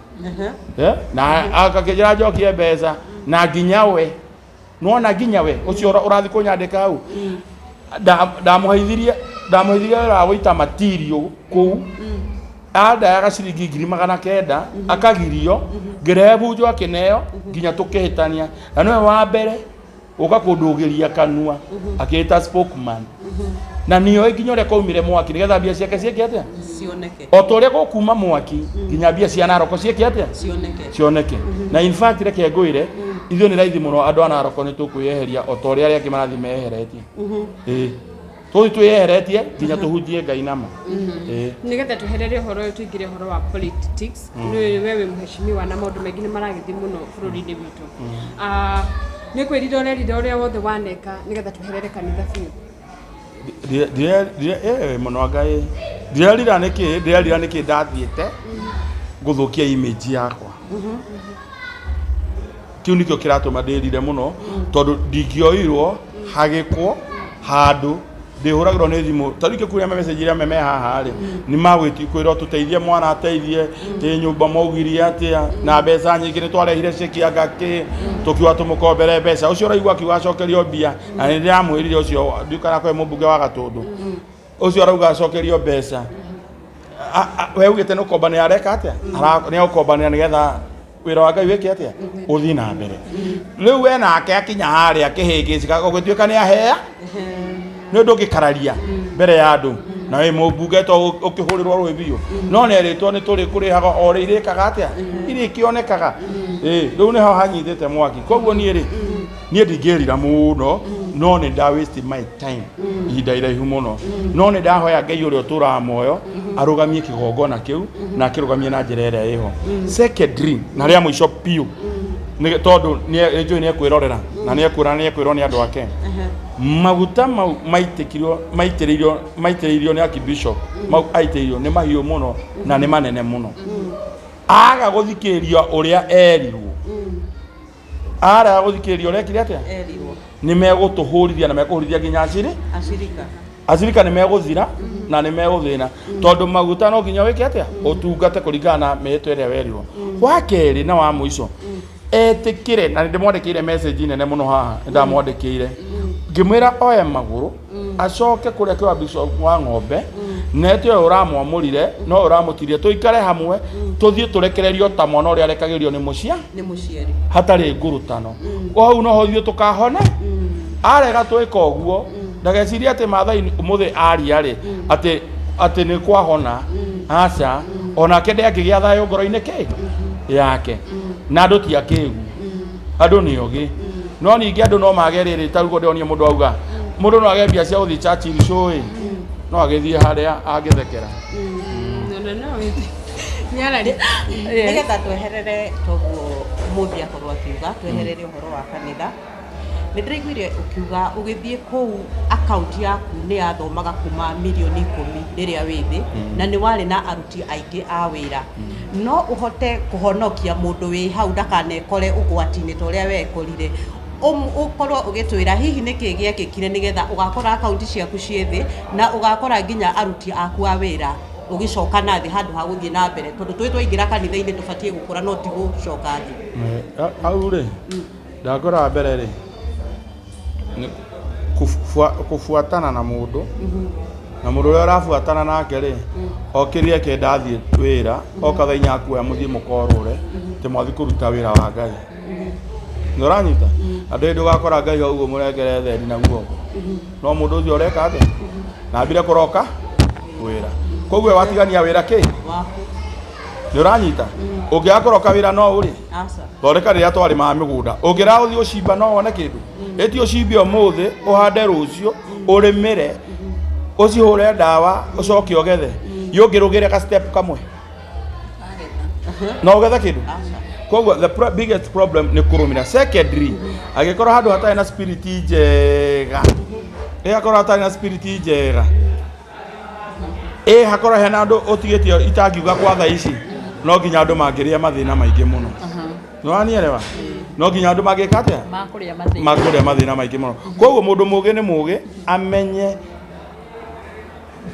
C: Na akakĩnjĩra njokie mbeca na nginya we nĩwona nginya we ũcio ũrathiĩ kũnyandĩka hau ndamũheithirie wĩra wa gũita material kũu andayaga ciringi 900,000 akagirio ngĩrehe bunjo akĩneo nginya tũkĩhĩtania na nĩwe wa mbere ũka kũndũgĩria kanua akĩĩta spokesman na nĩoĩ nginya ũrĩa kwaumire mwaki nĩgetha mbia ciake ciĩke atĩa
D: cioneke
C: o ta ũrĩa gũkuma mwaki nginya mbia cia Naroko ciĩke atĩa
D: cioneke
C: cioneke na in fact reke ngwĩre ithuĩ nĩ raithi mũno andũ a Naroko nĩ tũkwĩyeheria o ta ũrĩa arĩa angĩ marathiĩ meyeheretie. Ĩĩ tũthiĩ twĩyeheretie nginya tũhunjie Ngai nama. Ĩĩ
A: Nĩgetha tweherere ũhoro ũyũ tũingĩre ũhoro wa politics nĩ we wĩ mũheshimiwa na maũndũ maingĩ nĩ maragĩthiĩ mũno bũrũri-inĩ witũ. Nĩ kwĩrira ũrerira ũrĩa wothe waneka nĩgetha tweherere kanitha biũ?
C: Mũno Ngai ndirerira nĩkĩ ndirerira nĩkĩ ndathiĩte gũthũkia image yakwa kĩu nĩkĩo kĩratũma ndĩrire mũno tondũ ndingĩoirwo hagĩkwo handũ ndĩhũragĩrwo nĩ thimũ ta rĩu ingĩkuonia message iria me haha rĩ nĩ magwĩti kwĩrwo tũteithie mwana ateithie ĩ nyũmba maugirie atĩa na mbeca nyingĩ nĩ twarehire ceki anga kĩ tũkiuga tũmũkombere mbeca ũcio ũraigua akiuga acokerio mbia na nĩ ndĩramwĩrire ũcio ndiũkana kwĩ mũmbunge wa Gatũndũ ũcio arauga acokerio mbeca we ugĩte nĩ ũkombanĩra areka atĩa nĩ agũkombanĩra nĩgetha wĩra wa Ngai wĩke atĩa ũthiĩ na mbere rĩu we nake akinya harĩa kĩhĩngĩcika ũgĩtuĩka nĩ ahea nĩ ũndũ ũngĩkararia mbere ya andũ na wĩ mũmbunge to ũkĩhũrĩrwo rũĩ biũ no nĩ erĩtwo nĩ tũrĩ kũrĩhaga o rĩ irĩkaga atĩa irĩkĩonekaga ĩĩ rĩu nĩho hanyitĩte mwaki koguo niĩ rĩ niĩ ndingĩrira mũno no nĩ nda waste my time ihinda iraihu mũno no nĩ ndahoya Ngai ũrĩa ũtũraga muoyo arũgamie kĩgongona kĩu na akĩrũgamie na njĩra ĩrĩa ĩho secondary na rĩa mũico biũ tondũ nĩ njũĩ nĩ ekwĩrorera na nĩ ekwĩra nĩ ekwĩrwo nĩ andũ ake maguta mau maitĩkirio maitĩrĩirio maitĩrĩirio nĩ archbishop mau aitĩrĩirio nĩ mahiũ mũno na nĩ manene mũno aga gũthikĩrĩria ũrĩa erirwo arega gũthikĩrĩria ũrĩa ekire atĩa
D: erirwo
C: nĩ megũtũhũrithia na mekũhũrithia nginya
D: acirika
C: acirika nĩ megũthira na nĩ megũthĩna tondũ maguta no nginya wĩke atĩa ũtungate kũringana na mĩhĩtwa ĩrĩa werirwo wa kerĩ na wa mũico etĩkĩre na nĩ ndĩmwandĩkĩire message nene mũno haha nĩ ndamwandĩkĩire ngĩmwĩra oe magũrũ acoke kũrĩa kĩwa bishop wa ng'ombe na ete ũyũ ũramwamũrire no ũramũtirie tũikare hamwe tũthiĩ tũrekererio ta mwana ũrĩa arekagĩrio nĩ mũcia
D: nĩ mũciari
C: hatarĩ ngurutano hau noho ithuĩ tũkahona arega twĩka ũguo ndagecirie atĩ Maathai ũmũthĩ aria rĩ atĩ atĩ nĩ kwahona aca onake ndangĩgĩa thayũ ngoro-inĩ kĩ yake na andũ ti akĩgu andũ nĩ ogĩ no ningĩ andũ no mage rĩrĩ ta rĩu ndĩronia mũndũ auga mũndũ no age mbia cia gũthiĩ Churchill show ĩ no agĩthiĩ harĩa angĩthekera.
A: No nyarari
D: Nĩgetha tweherere toguo mũthĩ akorwo akiuga tweherere ũhoro wa kanitha nĩ ndĩraiguire ũkiuga ũgĩthiĩ kũu akaunti yaku nĩ yathomaga kuma mirioni 10 rĩrĩa wĩ thĩ na nĩ warĩ na aruti aingĩ a wĩra no ũhote kũhonokia mũndũ wĩ hau ndakanekore ũgwati-inĩ ta ũrĩa wekorire ũkorwo ũgĩtwĩra hihi nĩkĩ gĩekĩkire nĩgetha ũgakora akaunti ciaku ciĩ thĩ na ũgakora nginya aruti aku a wĩra ũgĩcoka na thĩ handũ ha gũthiĩ na mbere tondũ twĩ twaingĩra kanitha-inĩ tũbatiĩ gũkũra no ti gũcoka thĩ.
C: Hau rĩ ndakora mbere rĩ nĩ kũbuatana na mũndũ na mũndũ ũrĩa ũrabuatana nake rĩ okĩrire kenda athiĩ wĩra oka thaa inya akuoya mũthiĩ mũkorũre atĩ mwathiĩ kũruta wĩra wa Ngai nĩ ũranyita andũ hĩndĩ ũgakora Ngai hau ũguo mũrengere theri na guoko no mũndũ ũcio ũreka atĩa na ambire kũroka wĩra koguo watigania wĩra kĩ
D: waku
C: Nĩ ũranyita? Ũngĩaga kũroka wĩra no ũrĩ
D: Aca.
C: Thondeka rĩrĩa twarĩmaga mĩgũnda, ũngĩra ũthiĩ ũcimba no wone kĩndũ. Ĩti ũcimbe ũmũthĩ, ũhande rũciũ, ũrĩmĩre, ũcihũre ndawa, ũcoke ũgethe. Yũngĩrũgĩre ka step kamwe no ũgethe kĩndũ. Koguo the biggest problem nĩ kũrũmĩra. Secondary, angĩkorwo handũ hatarĩ na spirit njega, ĩgakorwo hatarĩ na spirit njega, ĩ hakorwo hena andũ ũtigĩtie itangiuga kwa thaa ici, no nginya andũ mangĩrĩa mathĩna maingĩ mũno. Nĩwanielewa? No nginya andũ mangĩka atĩa?
B: Makũrĩa mathĩna.
C: Makũrĩa mathĩna maingĩ mũno. Koguo mũndũ mũgĩ nĩ mũgĩ amenye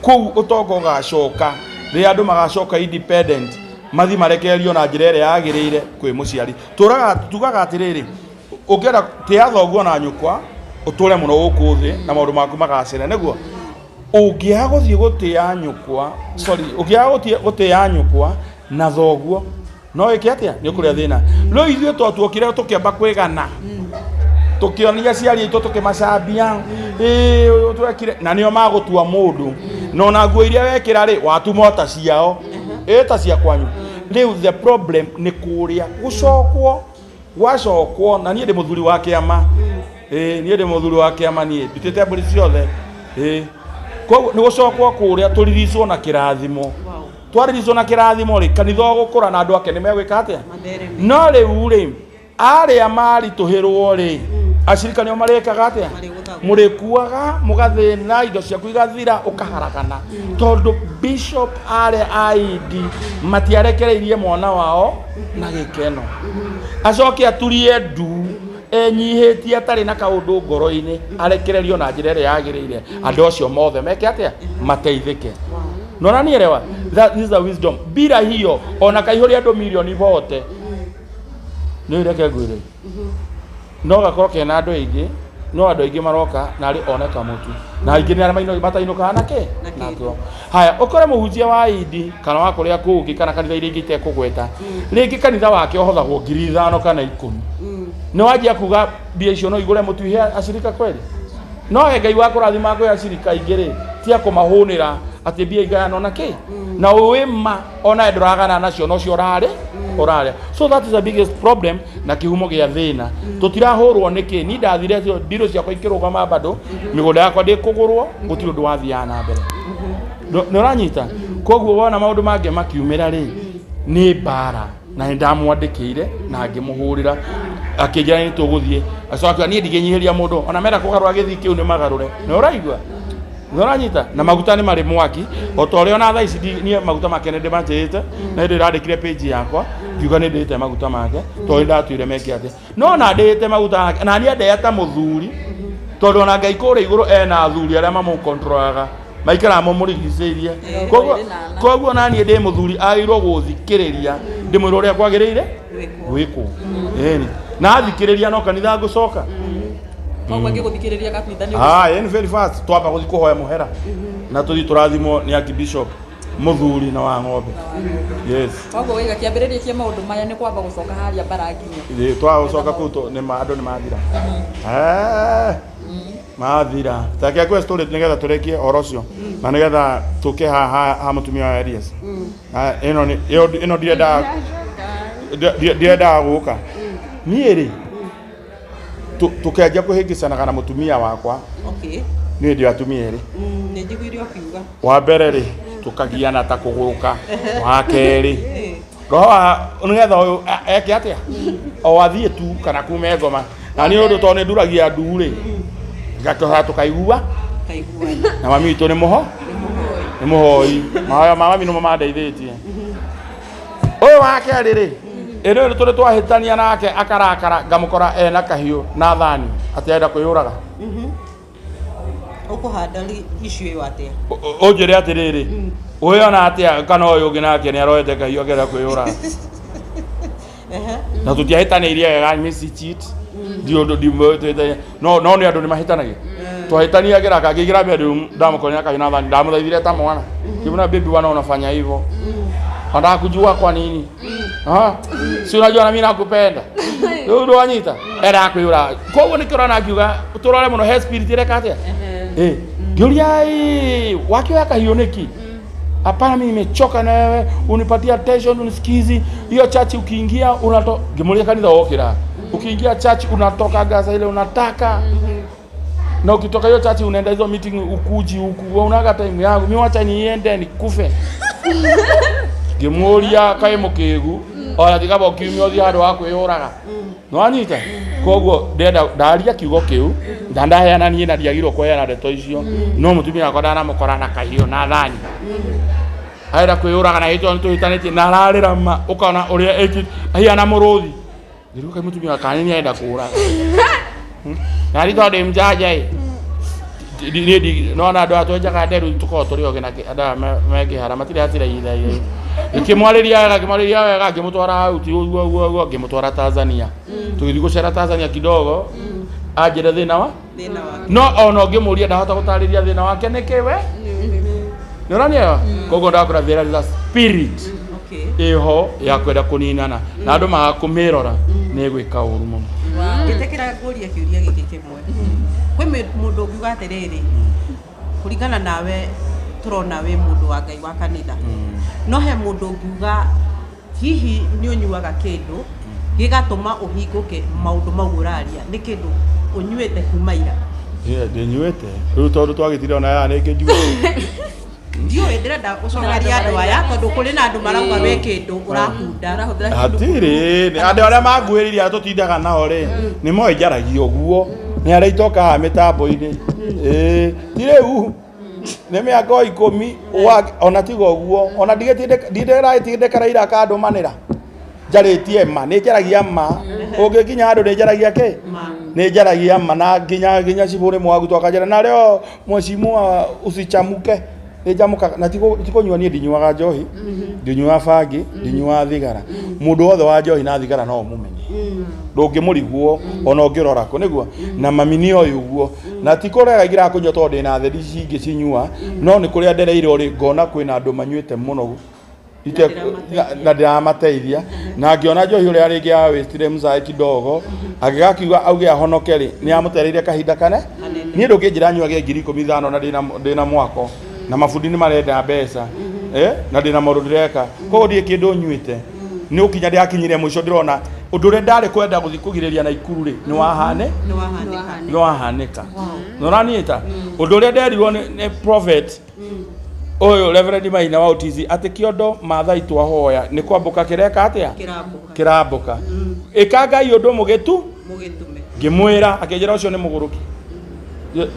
C: kũu ũtonga ũgacoka rĩrĩa andũ magacoka independent, mathi marekererio na njĩra ĩrĩa yagĩrĩire kwĩ mũciari. Tũraga tugaga atĩrĩrĩ, ũngĩenda tĩa thoguo na nyũkwa, ũtũre mũno gũkũ thĩ na maũndũ maku magacĩre. Nĩguo ũngĩaga gũthiĩ gũtĩa nyũkwa, sorry, ũngĩaga gũtĩa nyũkwa na thoguo, no ĩke atĩa? Nĩ ũkũrĩa thĩna. Rĩu ithuĩ twatuokire tũkĩamba kwĩgana, tũkĩonia aciari aitũ, tũkĩmacambia, ĩĩ twekire na nĩo magũtua mũndũ, na ona nguo iria wekĩra rĩ, watuma ta ciao, ĩ ta cia kwanyu. Rĩu the problem nĩ kũrĩa gũcokwo gwacokwo. Na niĩ ndĩ mũthuri wa kĩama, ĩĩ, niĩ ndĩ mũthuri wa kĩama, niĩ ndutĩte mbũri ciothe, ĩĩ. Koguo nĩ gũcokwo kũrĩa tũriricwo na kĩrathimo. Twariricwo na kĩrathimo rĩ, kanitha ũgũkũra na andũ ake nĩ megwĩka atĩa?
D: Mathereme.
C: No rĩu rĩ, arĩa maritũhĩrwo rĩ, acirika nĩo marĩkaga atĩa?
D: Marĩgũthagwo.
C: Mũrĩkuaga mũgathĩna, indo ciaku igathira, ũkaharagana, tondũ bishop arĩa a indi matiarekereirie mwana wao na gĩkeno, acoke aturie ndu enyihĩtie atarĩ na kaũndũ ngoro-inĩ, arekererio na njĩra ĩrĩa yagĩrĩire, andũ acio mothe meke atĩa? Mateithĩke. Nona nielewa? That is the wisdom. Bila hiyo, ona kaihũria andũ milioni bote, nĩ reke ngwĩre, no gakorwo kena andũ aingĩ, no andũ aingĩ maroka na arĩ one kamũtu, na aingĩ nĩ arĩa matainũkaga na kĩ
D: Na kĩndũ.
C: Nakĩo. Haya, ũkore mũhunjia wa indi kana wa kũrĩa kũngĩ kana kanitha iria ingĩ itekũgweta, rĩngĩ kanitha wake ũhothagwo 5,000 kana 10, nĩ wanjia kuga mbia icio no igũre mũtu ihe acirika kweli? No he Ngai wa kũrathima kwĩ acirika aingĩ rĩ, tia kũmahũnĩra atĩ mbia igayano na kĩ na ũĩ ma ona ndũragana nacio nocio ũrarĩ ũrarĩa. So that is the biggest problem na kĩhumo gĩa thĩna. Tũtirahũrwo nĩkĩ? Ni ndathire ndirũ ciakwa ikĩrũgama bado, mĩgũnda yakwa ndĩkũgũrwo, gũtirĩ ũndũ wathiaga na mbere. Nĩ ũranyita? Koguo wona maũndũ mangĩ makiumĩra rĩ, nĩ mbara. Na nĩ ndamwandĩkĩire na ngĩmũhũrĩra, akĩnjĩra nĩ tũgũthiĩ. Acoka niĩ ndigĩnyihĩria mũndũ, ona menda kũgarũra gĩthii kĩu nĩ magarũre. Nĩ ũraigua? Nĩ ũranyita? Na maguta nĩ marĩ mwaki o ta ũrĩa ona thaa ici niĩ maguta make nĩ ndĩmatĩĩte, na hĩndĩ ĩrandĩkire page yakwa ngiuga nĩ ndĩĩte maguta make, tondũ nĩ ndatuire meke atĩa. No na ndĩĩte maguta make, na niĩ ndĩa ta mũthuri, tondũ ona Ngai kũrĩa igũrũ ena athuri arĩa mamũkontrolaga, maikaraga mamũrigicĩirie. Koguo koguo na niĩ ndĩ mũthuri, agĩrĩirwo gũthikĩrĩria ndĩmwĩra ũrĩa kwagĩrĩire gwĩkwo. Ĩni na athikĩrĩria, no kanitha ngũcoka.
B: Koguo angĩgũthikĩrĩria kanitha nĩ
C: Ah, yani very fast twamba gũthiĩ kũhoya mũhera na tũthiĩ tũrathimwo nĩ archbishop mũthuri na wa ng'ombe. Yes.
B: Koguo waiga kĩambĩrĩria kĩa maũndũ maya nĩ kwamba gũcoka harĩa mbara nginya.
C: Ĩ, twagũcoka kũu nĩ andũ nĩ mathira. Eh, mathira. Take akwe story nĩgetha tũrĩkie ũhoro ũcio na nĩgetha tũke ha ha mũtumia wa Elias. Ah, ĩno nĩ ĩno ndirendaga ndirendaga gũka niĩ rĩ, tũkĩanjia kũhĩngĩcanaga na mũtumia wakwa. Niĩ ndĩ atumia erĩ.
D: Nĩ njiguire ũkiuga.
C: Wa mbere rĩ, tũkagiana ta kũgũrũka. Wa kerĩ, roho wa nĩgetha ũyũ eke atĩa, o athiĩ tu kana kume ngoma, na nĩ ũndũ tondũ nĩ nduragia ndu rĩ, ngakĩhoya tũkaigua.
D: Kaiguana.
C: Na mami witũ nĩ mũho
D: Nĩ mũhoi.
C: Nĩ mũhoi. Mahoya ma mami nĩmo mandeithĩtie. Ũyũ wa kerĩ rĩ, ĩrĩ tũrĩ twahĩtania nake akarakara, ngamũkora ena kahiũ na thani atĩ arenda kwĩyũraga.
D: Ũkũhanda issue ĩyo atĩa?
C: Ũnjĩre atĩrĩrĩ, ũyona atĩa kana ũyũ ũngĩ nake nĩ aroete kahiũ akenda kwĩyũraga, na tũtiahĩtanĩirie wega, misi cheat ndi ũndũ ndimũhĩtĩte, no nĩ andũ nĩ mahĩtanagia. Twahĩtania ngĩraka ngĩingĩra bedroom, ndamũkorire na kahiũ na thani. Ndamũthaithire ta mwana, ngĩmwĩra, "Baby bwana, unafanya hivyo, nataka kujua kwa nini. Ah, si unajua na mimi nakupenda." Rĩu ndwanyita era kwĩyũraga. Koguo nĩkĩo ũrona ngiuga tũrore mũno he spirit ĩreka atĩa. Ĩ, ngĩũria, "Ĩ, wakĩoya kahiũ nĩkĩ?" Hapana, mimi nimechoka na wewe, unipatia attention, unisikizi. Hiyo church ukiingia unato ngimuria kanitha wokira. Ukiingia church unatoka gaza ile unataka. Na ukitoka hiyo church unaenda hizo meeting ukuji huku. Wewe unaga time yangu. Mimi wacha niende nikufe. Ngimuria kaĩ mũkĩgu ona ti kaba ũkiumia ũthiĩ handũ ha kwĩyũraga nĩwanyita koguo ndenda ndaria kiugo kĩu na ndaheana niĩ na ndiagirwo kũheana ndeto icio no mũtumia wakwa ndanamũkora na kahiũ na thani arenda kwĩyũraga na hĩtwa nĩtũhĩtanĩtie na ararĩra ma ũkona ũrĩa ĩki ahiana mũrũthi ngĩrigwo kaĩ mũtumia wakwa nĩ arenda kũũraga na rĩ tondũ ndĩ mjanja ĩ nona andå aya twenjaga nderu tũkoragwo tũrĩ ogĩ na andũ aya mekĩhara matirĩ hatira ihinda iraihu ngĩmwarĩria wega ngĩmwarĩria wega ngĩmũtwara hau ti ũguo ũguo ũguo ngĩmũtwara Tanzania tũgĩthiĩ gũcera Tanzania kidogo anjĩre thĩna wa
D: Thĩna wake.
C: no ona ũngĩmũria ndahota gũtarĩria thĩna wake nĩkĩ we nĩ ũranielewa koguo ndakũra there is a spirit
D: Okay.
C: ĩho ya kwenda kũninana na andũ maga kũmĩrora nĩ ĩgwĩka ũru mũno.
D: Ngĩtĩkĩra ngũrie kĩũria gĩkĩ kĩmwe. Kwĩ mũndũ ũngiuga atĩrĩrĩ, kũringana nawe tũrona wĩ mũndũ wa Ngai wa kanitha. No he mũndũ ũngiuga hihi nĩ ũnyuaga kĩndũ gĩgatũma ũhingũke maũndũ mau ũraria nĩ kĩndũ ũnyuĩte kuma ira.
C: Ndĩnyuĩte rĩu tondũ twagĩtire ona ya nĩ ngĩnjua.
D: Ndiũĩ ndĩrenda ũcokerie andũ aya tondũ kũrĩ na andũ marauga wĩ kĩndũ ũrakunda.
B: Ũrahũthĩra kĩndũ
C: Hatirĩ nĩ andũ arĩa manguhĩrĩirie arĩa tũtindaga nao rĩ nĩ moĩ njaragia ũguo nĩ arĩa itokaga mĩtambo-inĩ. Ĩĩ ti rĩu nĩ mĩaka o 10 ona tiga ũguo ona ndiragĩtindĩka akandũmanĩra njarĩtie ma nĩ njaragia ma ũngĩkinya handũ nĩ njaragia kĩ nĩ njaragia ma na nginya nginya cibũ rĩmwe wagu akanjĩra na leo mheshimiwa usichamuke nĩ njamũkaga na ti kũnyua niĩ ndinyuaga njohi ndinyuaga bangi ndinyuaga thigara mũndũ wothe wa njohi na thigara no ũmũmenye ndũngĩmũrigwo ona ũngĩrora kũ nĩguo na mami nĩ oĩ ũguo na ti kũrega ingĩraga kũnyua tondũ ndĩna theri ici ingĩ cinyua no nĩ kũrĩa ndereirwo rĩ ngona kwĩna andũ manyuĩte mũno na ndĩramateithia na ngĩona njohi ũrĩa rĩngĩ awĩtire mzae kidogo agĩgakiuga auge ahonoke rĩ nĩ amũtereire kahinda kane niĩ ndũkĩnjĩra nyuage 15,000 na ndĩna mwako na mabundi nĩ marenda mbeca na ndĩna maũndũ ndĩreka koguo ndirĩ kĩndũ nyuĩte nĩ ũkinya ndĩrakinyire mũico ndĩrona ũndũ ũrĩa ndarĩ kwenda gũthiĩ kũgirĩrĩria na ikuru rĩ nĩ wahane
D: Nĩ wahanĩka.
C: nĩ wahanĩka nĩ ũranyita ũndũ ũrĩa nderirwo nĩ prophet ũyũ Reverend Maina wa Utizi atĩ kĩondo Maathai twahoya nĩ kwambũka kĩreka atĩa
D: Kĩrambũka.
C: kĩrambũka ĩka Ngai ũndũ mũgĩtu
D: Mũgĩtume.
C: ngĩmwĩra akĩnjĩra ũcio nĩ mũgũrũki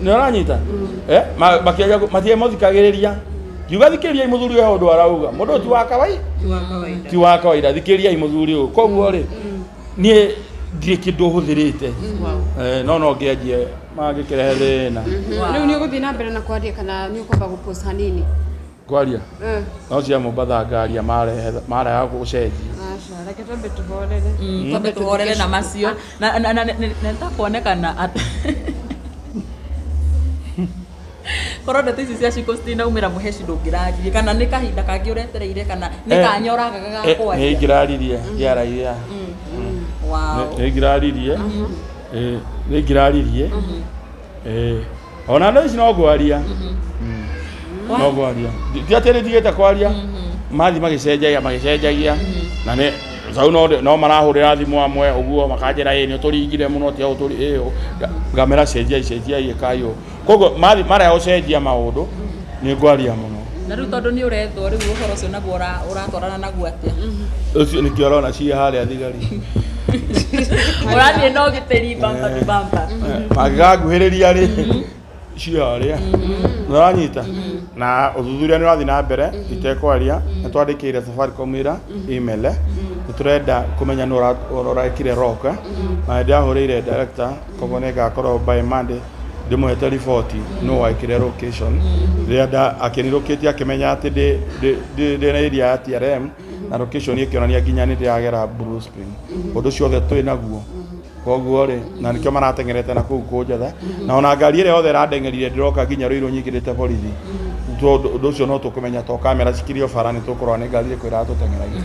C: nĩ ũranyita makĩaria matirĩ mũthikagĩrĩria ngiuga thikĩrĩriai mũthuri ũyũ ũndũ arauga mũndũ ũyũ ti wa kawaida
D: Ti wa kawaida.
C: ti wa kawaida thikĩrĩriai mũthuri ũyũ koguo rĩ niĩ ndirĩ kĩndũ hũthĩrĩte no no ngĩanjie mangĩkĩrehe thĩna.
A: Rĩu nĩ ũgũthiĩ na mbere na kwaria kana nĩ ũkwamba gũpost hanini?
C: Kwaria no cia Mombatha ngaria mareha gũcenjia.
A: Aca, reke twambe tũhorere.
B: Twambe tũhorere na macio na na na na nĩtakuonekana atĩ korwo ndeto ici cia ciko citinaumĩra mũheci ndũngĩraririe kana nĩ kahinda kangĩ ũretereire kana nĩ kanya ũragaga ga
C: Nĩ
B: kwaria.
C: ingĩraririe ngĩaragia.
B: Wow.
C: Nĩ ingĩraririe nĩ ingĩraririe ona andũ ici no ngwaria no ngwaria ti atĩ nĩ ndigĩte kwaria mathiĩ magĩcenjagia magĩcenjagia na nĩ sau no marahũrĩra thimũ amwe ũguo makanjĩra ĩ nĩ ũtũringire mũno ti ũtũri ĩ ngamera cenjiai cenjiai ĩkai ũũ koguo mathiĩ marĩa gũcenjia maũndũ nĩ ngwaria mũno.
B: Na rĩu tondũ nĩ ũrethwo rĩu ũhoro ũcio naguo ũratwarana naguo atĩa?
C: Ũcio nĩkĩo ũrona ciĩ harĩa thigari.
B: Ũrathiĩ na ũgitĩri bumper to bumper.
C: Mangĩgakuhĩrĩria rĩ ciĩ harĩa nĩ ũranyita na ũthuthuria nĩ ũrathiĩ na mbere itekwaria nĩ twandĩkĩire Safaricom ira email nĩ tũrenda kũmenya nũ ũrekire rock na nĩ ndĩrahũrĩire director koguo nĩ ngakorwo by Monday ndĩmũhete riboti nũ wekire location rĩrĩa akĩnirũkĩtie akĩmenya atĩ ndĩ na area ya TRM na location ĩkĩonania nginya nĩ ndĩragera Blue Spring ũndũ ũcio othe twĩ naguo koguo rĩ na nĩkĩo marateng'erete na kũu kũnjetha na ona ngari ĩrĩa yothe ĩrandeng'erire ndĩroka nginya Ruiru nyingĩrĩte borithi ũndũ ũcio no tũkũmenya to kamera cikĩrio bara nĩ tũkũrora nĩ ngari ĩrĩkũ ĩratũteng'eragia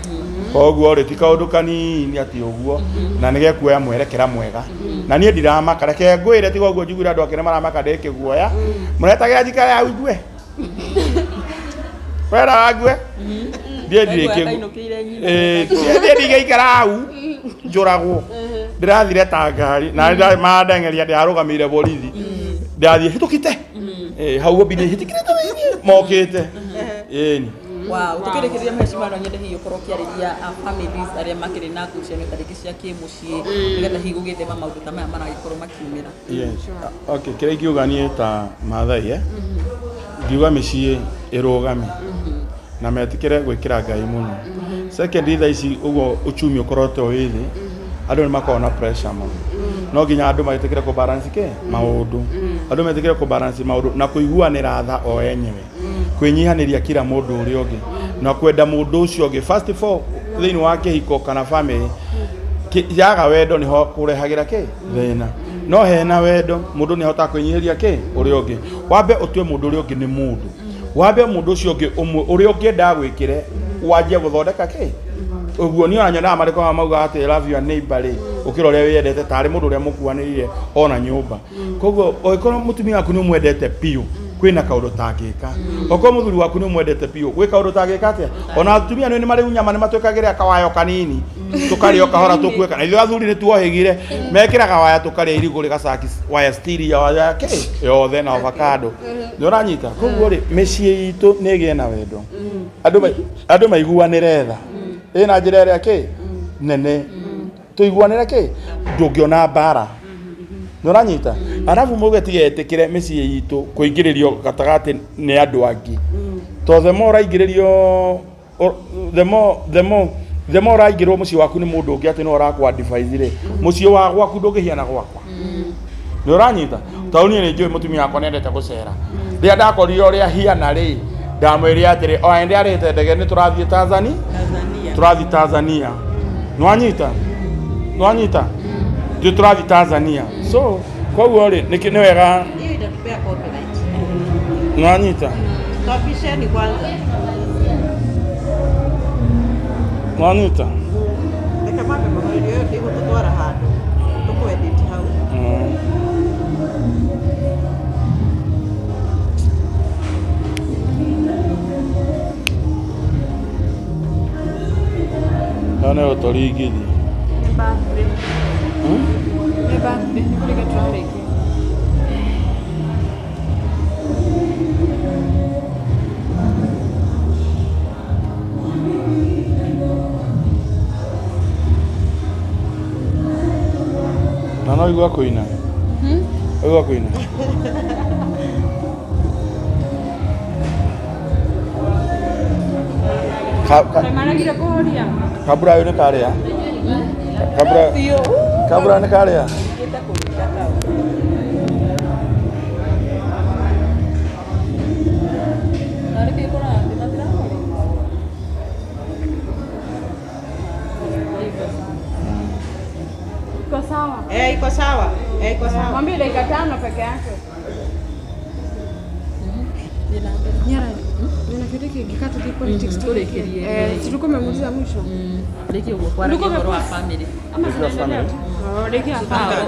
C: koguo rĩ ti kaũndũ kanini atĩ ũguo na nĩ gekuoya mwerekera mwega na niĩ ndiramaka reke ngwĩre tiga ũguo njiguire andũ akene maramaka ndĩ kĩguoya mũretagĩra njikare hau ngue Wera ngue ndiĩ ndirĩ kĩgu.
B: Kainũkĩire nyina.
C: Ĩĩ, niĩ ndingĩikara hau njũragwo. Ndĩrathire ta ngari na mandeng'eria ndĩrarũgamĩire borithi. Ndĩrathiĩ hĩtũkite. Ĩĩ, hau ũmbi-inĩ hĩtũkĩte thĩinĩ mokĩte. Ĩni.
B: Wow, tukĩrĩkĩrĩria mheshimiwa no nyende hihi ũkorwo ũkĩarĩria families arĩa makĩrĩ na ngucanio ta rĩngĩ cia kĩmũciĩ nĩgetha hihi gũgĩthema maũndũ ta maya maragĩkorwo makiumĩra.
C: Yes. Okay, kĩrĩa ingiuga niĩ ta Maathai eh? Ngiuga mĩciĩ ĩrũgame na metĩkĩre gwĩkĩra Ngai mũno. Second, thaa ici ũguo uchumi ũkoretwo wĩ thĩ, andũ nĩ makoragwo na pressure mũno. No nginya andũ metĩkĩre kũ balance kĩ maũndũ. Andũ metĩkĩre kũ balance maũndũ na kũiguanĩra tha o enyewe. Kwĩnyihanĩria kila mũndũ ũrĩa ũngĩ na kwenda mũndũ ũcio ũngĩ. First of all, thĩinĩ wa kĩhiko kana family, yaga wendo nĩho kũrehagĩra kĩ thĩna. No hena wendo mũndũ nĩ ahotaga kwĩnyihĩria kĩ ũrĩa ũngĩ. Wambe ũtue mũndũ ũrĩa ũngĩ nĩ mũndũ. Wambe mũndũ ũcio ũngĩ ũmwe ũrĩa ũngĩenda gwĩkĩre wanjie gũthondeka kĩ ũguo. Niĩ ona nyonaga marĩko maugaga atĩ love your neighbor rĩ, ũkĩra ũrĩa wĩyendete tarĩ mũndũ ũrĩa mũkuanĩrĩire ona nyũmba. Koguo ũngĩkorwo mũtumia waku nĩ ũmwendete biũ, kwĩna kaũndũ tangĩka. Okorwo mũthuri waku nĩ ũmwendete biũ, gwĩ kaũndũ tangĩka atĩa. Ona atumia nĩ marĩ nyama nĩ matwĩkagĩra kawayo kanini tũkarĩa o kahora tũkuĩka. Na ithuĩ athuri nĩ tuohĩgire mekĩraga waya tũkarĩa irigũ rĩgacaki waya stiri ya waya kĩ yothe na avocado. Nĩ ũranyita? Koguo rĩ, mĩciĩ itũ nĩ ĩgĩe na wendo, andũ maiguanĩre tha ĩna njĩra ĩrĩa kĩ nene tũiguanĩre kĩ ndũngĩona mbara. Nĩ ũranyita? Arabu muge tigetĩkĩre mĩciĩ itũ kũingĩrĩrio gatagatĩ nĩ andũ angĩ, to the more ũraingĩrĩrio the more ũraingĩrwo mũciĩ waku nĩ mũndũ ũngĩ atĩ no ũrakũ advise rĩ, mũciĩ wa gwaku ndũngĩhiana gwakwa. Nĩ ũranyita? Tondũ niĩ nĩ njũĩ mũtumia wakwa nĩendete gũcera. Rĩrĩa ndakorire ũrĩa hiana rĩ, ndamwĩrire atĩrĩ, o ende arĩte ndege nĩ tũrathiĩ Tanzania.
D: Tanzania.
C: Tũrathiĩ Tanzania. Nĩwanyita? Nĩwanyita? Tũ tũrathiĩ Tanzania. So koguo rĩ, nĩ wega.
D: Hiyo itatupea copyright.
C: Nĩwanyita?
D: Stopisheni kwanza.
C: Nĩwanyita?
D: Reke mambe mahũrĩrio ĩyo ndĩgũtũtwara handũ. Tũkũ-edit hau.
C: Hau nĩ gũtũringithia.
A: Nĩ birthday. Nĩ birthday, nĩ kũrĩkia tũrarĩkia.
C: Na no igua kũina, igua kũina.
A: Maragire kũhoria.
C: Kabura ũyũ nĩ karĩa kabura.
B: Biũ.
C: Kabura nĩ karĩa.
B: Gĩte kũringa kau. Na nĩkĩ kũrathiĩ? Matirahoria?
A: Iko sawa.
D: Eh, iko sawa. Eh, iko sawa.
A: Mwambie dakika 5 peke yake. Nyara, nina kitu kingĩ tũthiĩ politics.
B: Tũrĩkĩrie.
A: Eh, tulikuwa tumemuuliza mwisho.
B: Rĩkia ũguo kwaragia
A: Ulikuwa
B: ũhoro wa
A: umepost?
B: family.
A: Ama
C: Rĩkia
A: zinaendelea
C: family.
A: tu? Oh, rĩkia family.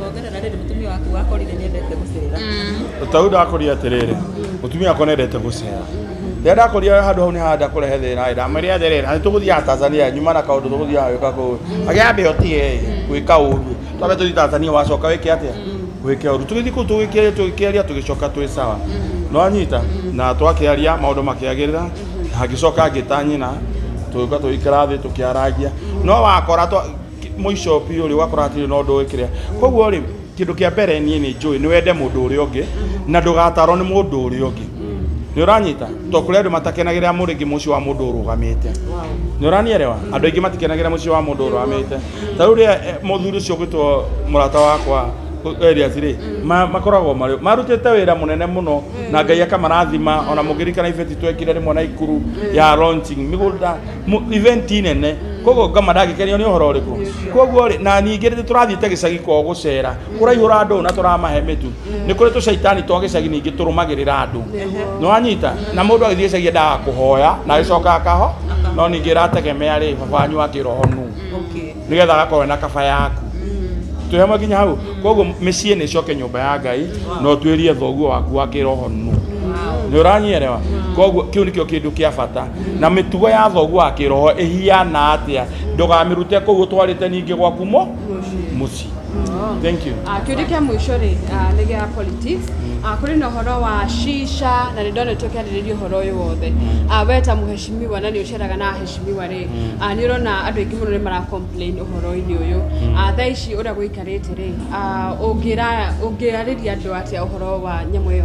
B: Wongerera rĩrĩ mũtumia waku wakorire nĩendete gũcera.
C: Tau ndakoria atĩrĩrĩ, mũtumia wakwa nĩendete gũcera. Rĩrĩa ndakoria handũ hau nĩ handa kũrehe thĩna ĩ, ndamwĩrire atĩrĩrĩ, na nĩtũgũthiaga Tanzania nyuma na kaũndũ tũgũthiaga gwĩka kũu. Akĩambia ũtige gwĩka ũru, twambe tũthiĩ Tanzania wacoka wĩke atĩa, gwĩke ũru. Tũgĩthiĩ kũu tũgĩkĩaria tũgĩkĩaria tũgĩcoka twĩ sawa. Nĩwanyita? Na twakĩaria maũndũ makĩagĩrĩra, ngĩcoka ngĩta nyina, tũgĩũka tũgĩikara thĩ tũkĩarangia. No wakora mũico biũ rĩ, ũgakora hatirĩ na ũndũ wĩkĩrĩa. Koguo rĩ, kĩndũ kĩa mbere niĩ nĩ njũĩ nĩ wende mũndũ ũrĩa ũngĩ na ndũgatarwo nĩ mũndũ ũrĩa ũngĩ. Nĩ ũranyita? To kũrĩ andũ matakenagĩrĩra mũrĩngĩ mũciĩ wa mũndũ ũrũgamĩte. Nĩ ũranielewa? Andũ aingĩ matikenagĩra mũciĩ wa mũndũ ũrũgamĩte. Ta rĩu rĩrĩa mũthuri ũcio ũgwĩtwo mũrata wakwa Elias rĩ, makoragwo marĩ marutĩte wĩra mũnene mũno na Ngai akamarathima. Ona mũngĩririkana event twekire rĩmwe na Ikuru ya launching mĩgũnda event nene. Koguo ngama ndangĩkenio nĩ ũhoro ũrĩkũ. Koguo rĩ, na ningĩ rĩ tũrathiĩte gĩcagi kwao gũcera kũraihũra andũ na tũramahe mĩtu. Nĩ kũrĩ tũcaitani twa gĩcagi ningĩ tũrũmagĩrĩra andũ. Nĩ wanyita? Na mũndũ agĩthiĩ gĩcagi endaga kũhoya na agĩcoka akaho, no ningĩ ĩrategemea rĩ, baba wanyu wa kĩroho nũ, nĩgetha agakorwo na kaba yaku twĩ hamwe nginya hau. Koguo mĩciĩ nĩ ĩcoke nyũmba ya Ngai na ũtuĩrie thoguo waku wa kĩroho nũ. Nĩ ũranyielewa? Koguo kĩu nĩkĩo kĩndũ kĩa bata. Na mĩtugo ya thoguo wa kĩroho ĩhiana atĩa, ndũgamĩrute kũu ũtwarĩte ningĩ gwaku mũciĩ. Thank you.
A: Kĩũria kĩa mũico rĩ, nĩ gĩa politics. Kũrĩ na ũhoro wa shisha na nĩ ndonete ũkĩarĩrĩria ũhoro ũyũ wothe. We ta mũheshimiwa na nĩ ũceraga na aheshimiwa rĩ, nĩ ũrona andũ aingĩ mũno nĩ mara complain ũhoro-inĩ ũyũ. Thaa ici ũrĩa gũikarĩte rĩ, ũngĩarĩria andũ atĩa ũhoro wa nyamũ ĩyo?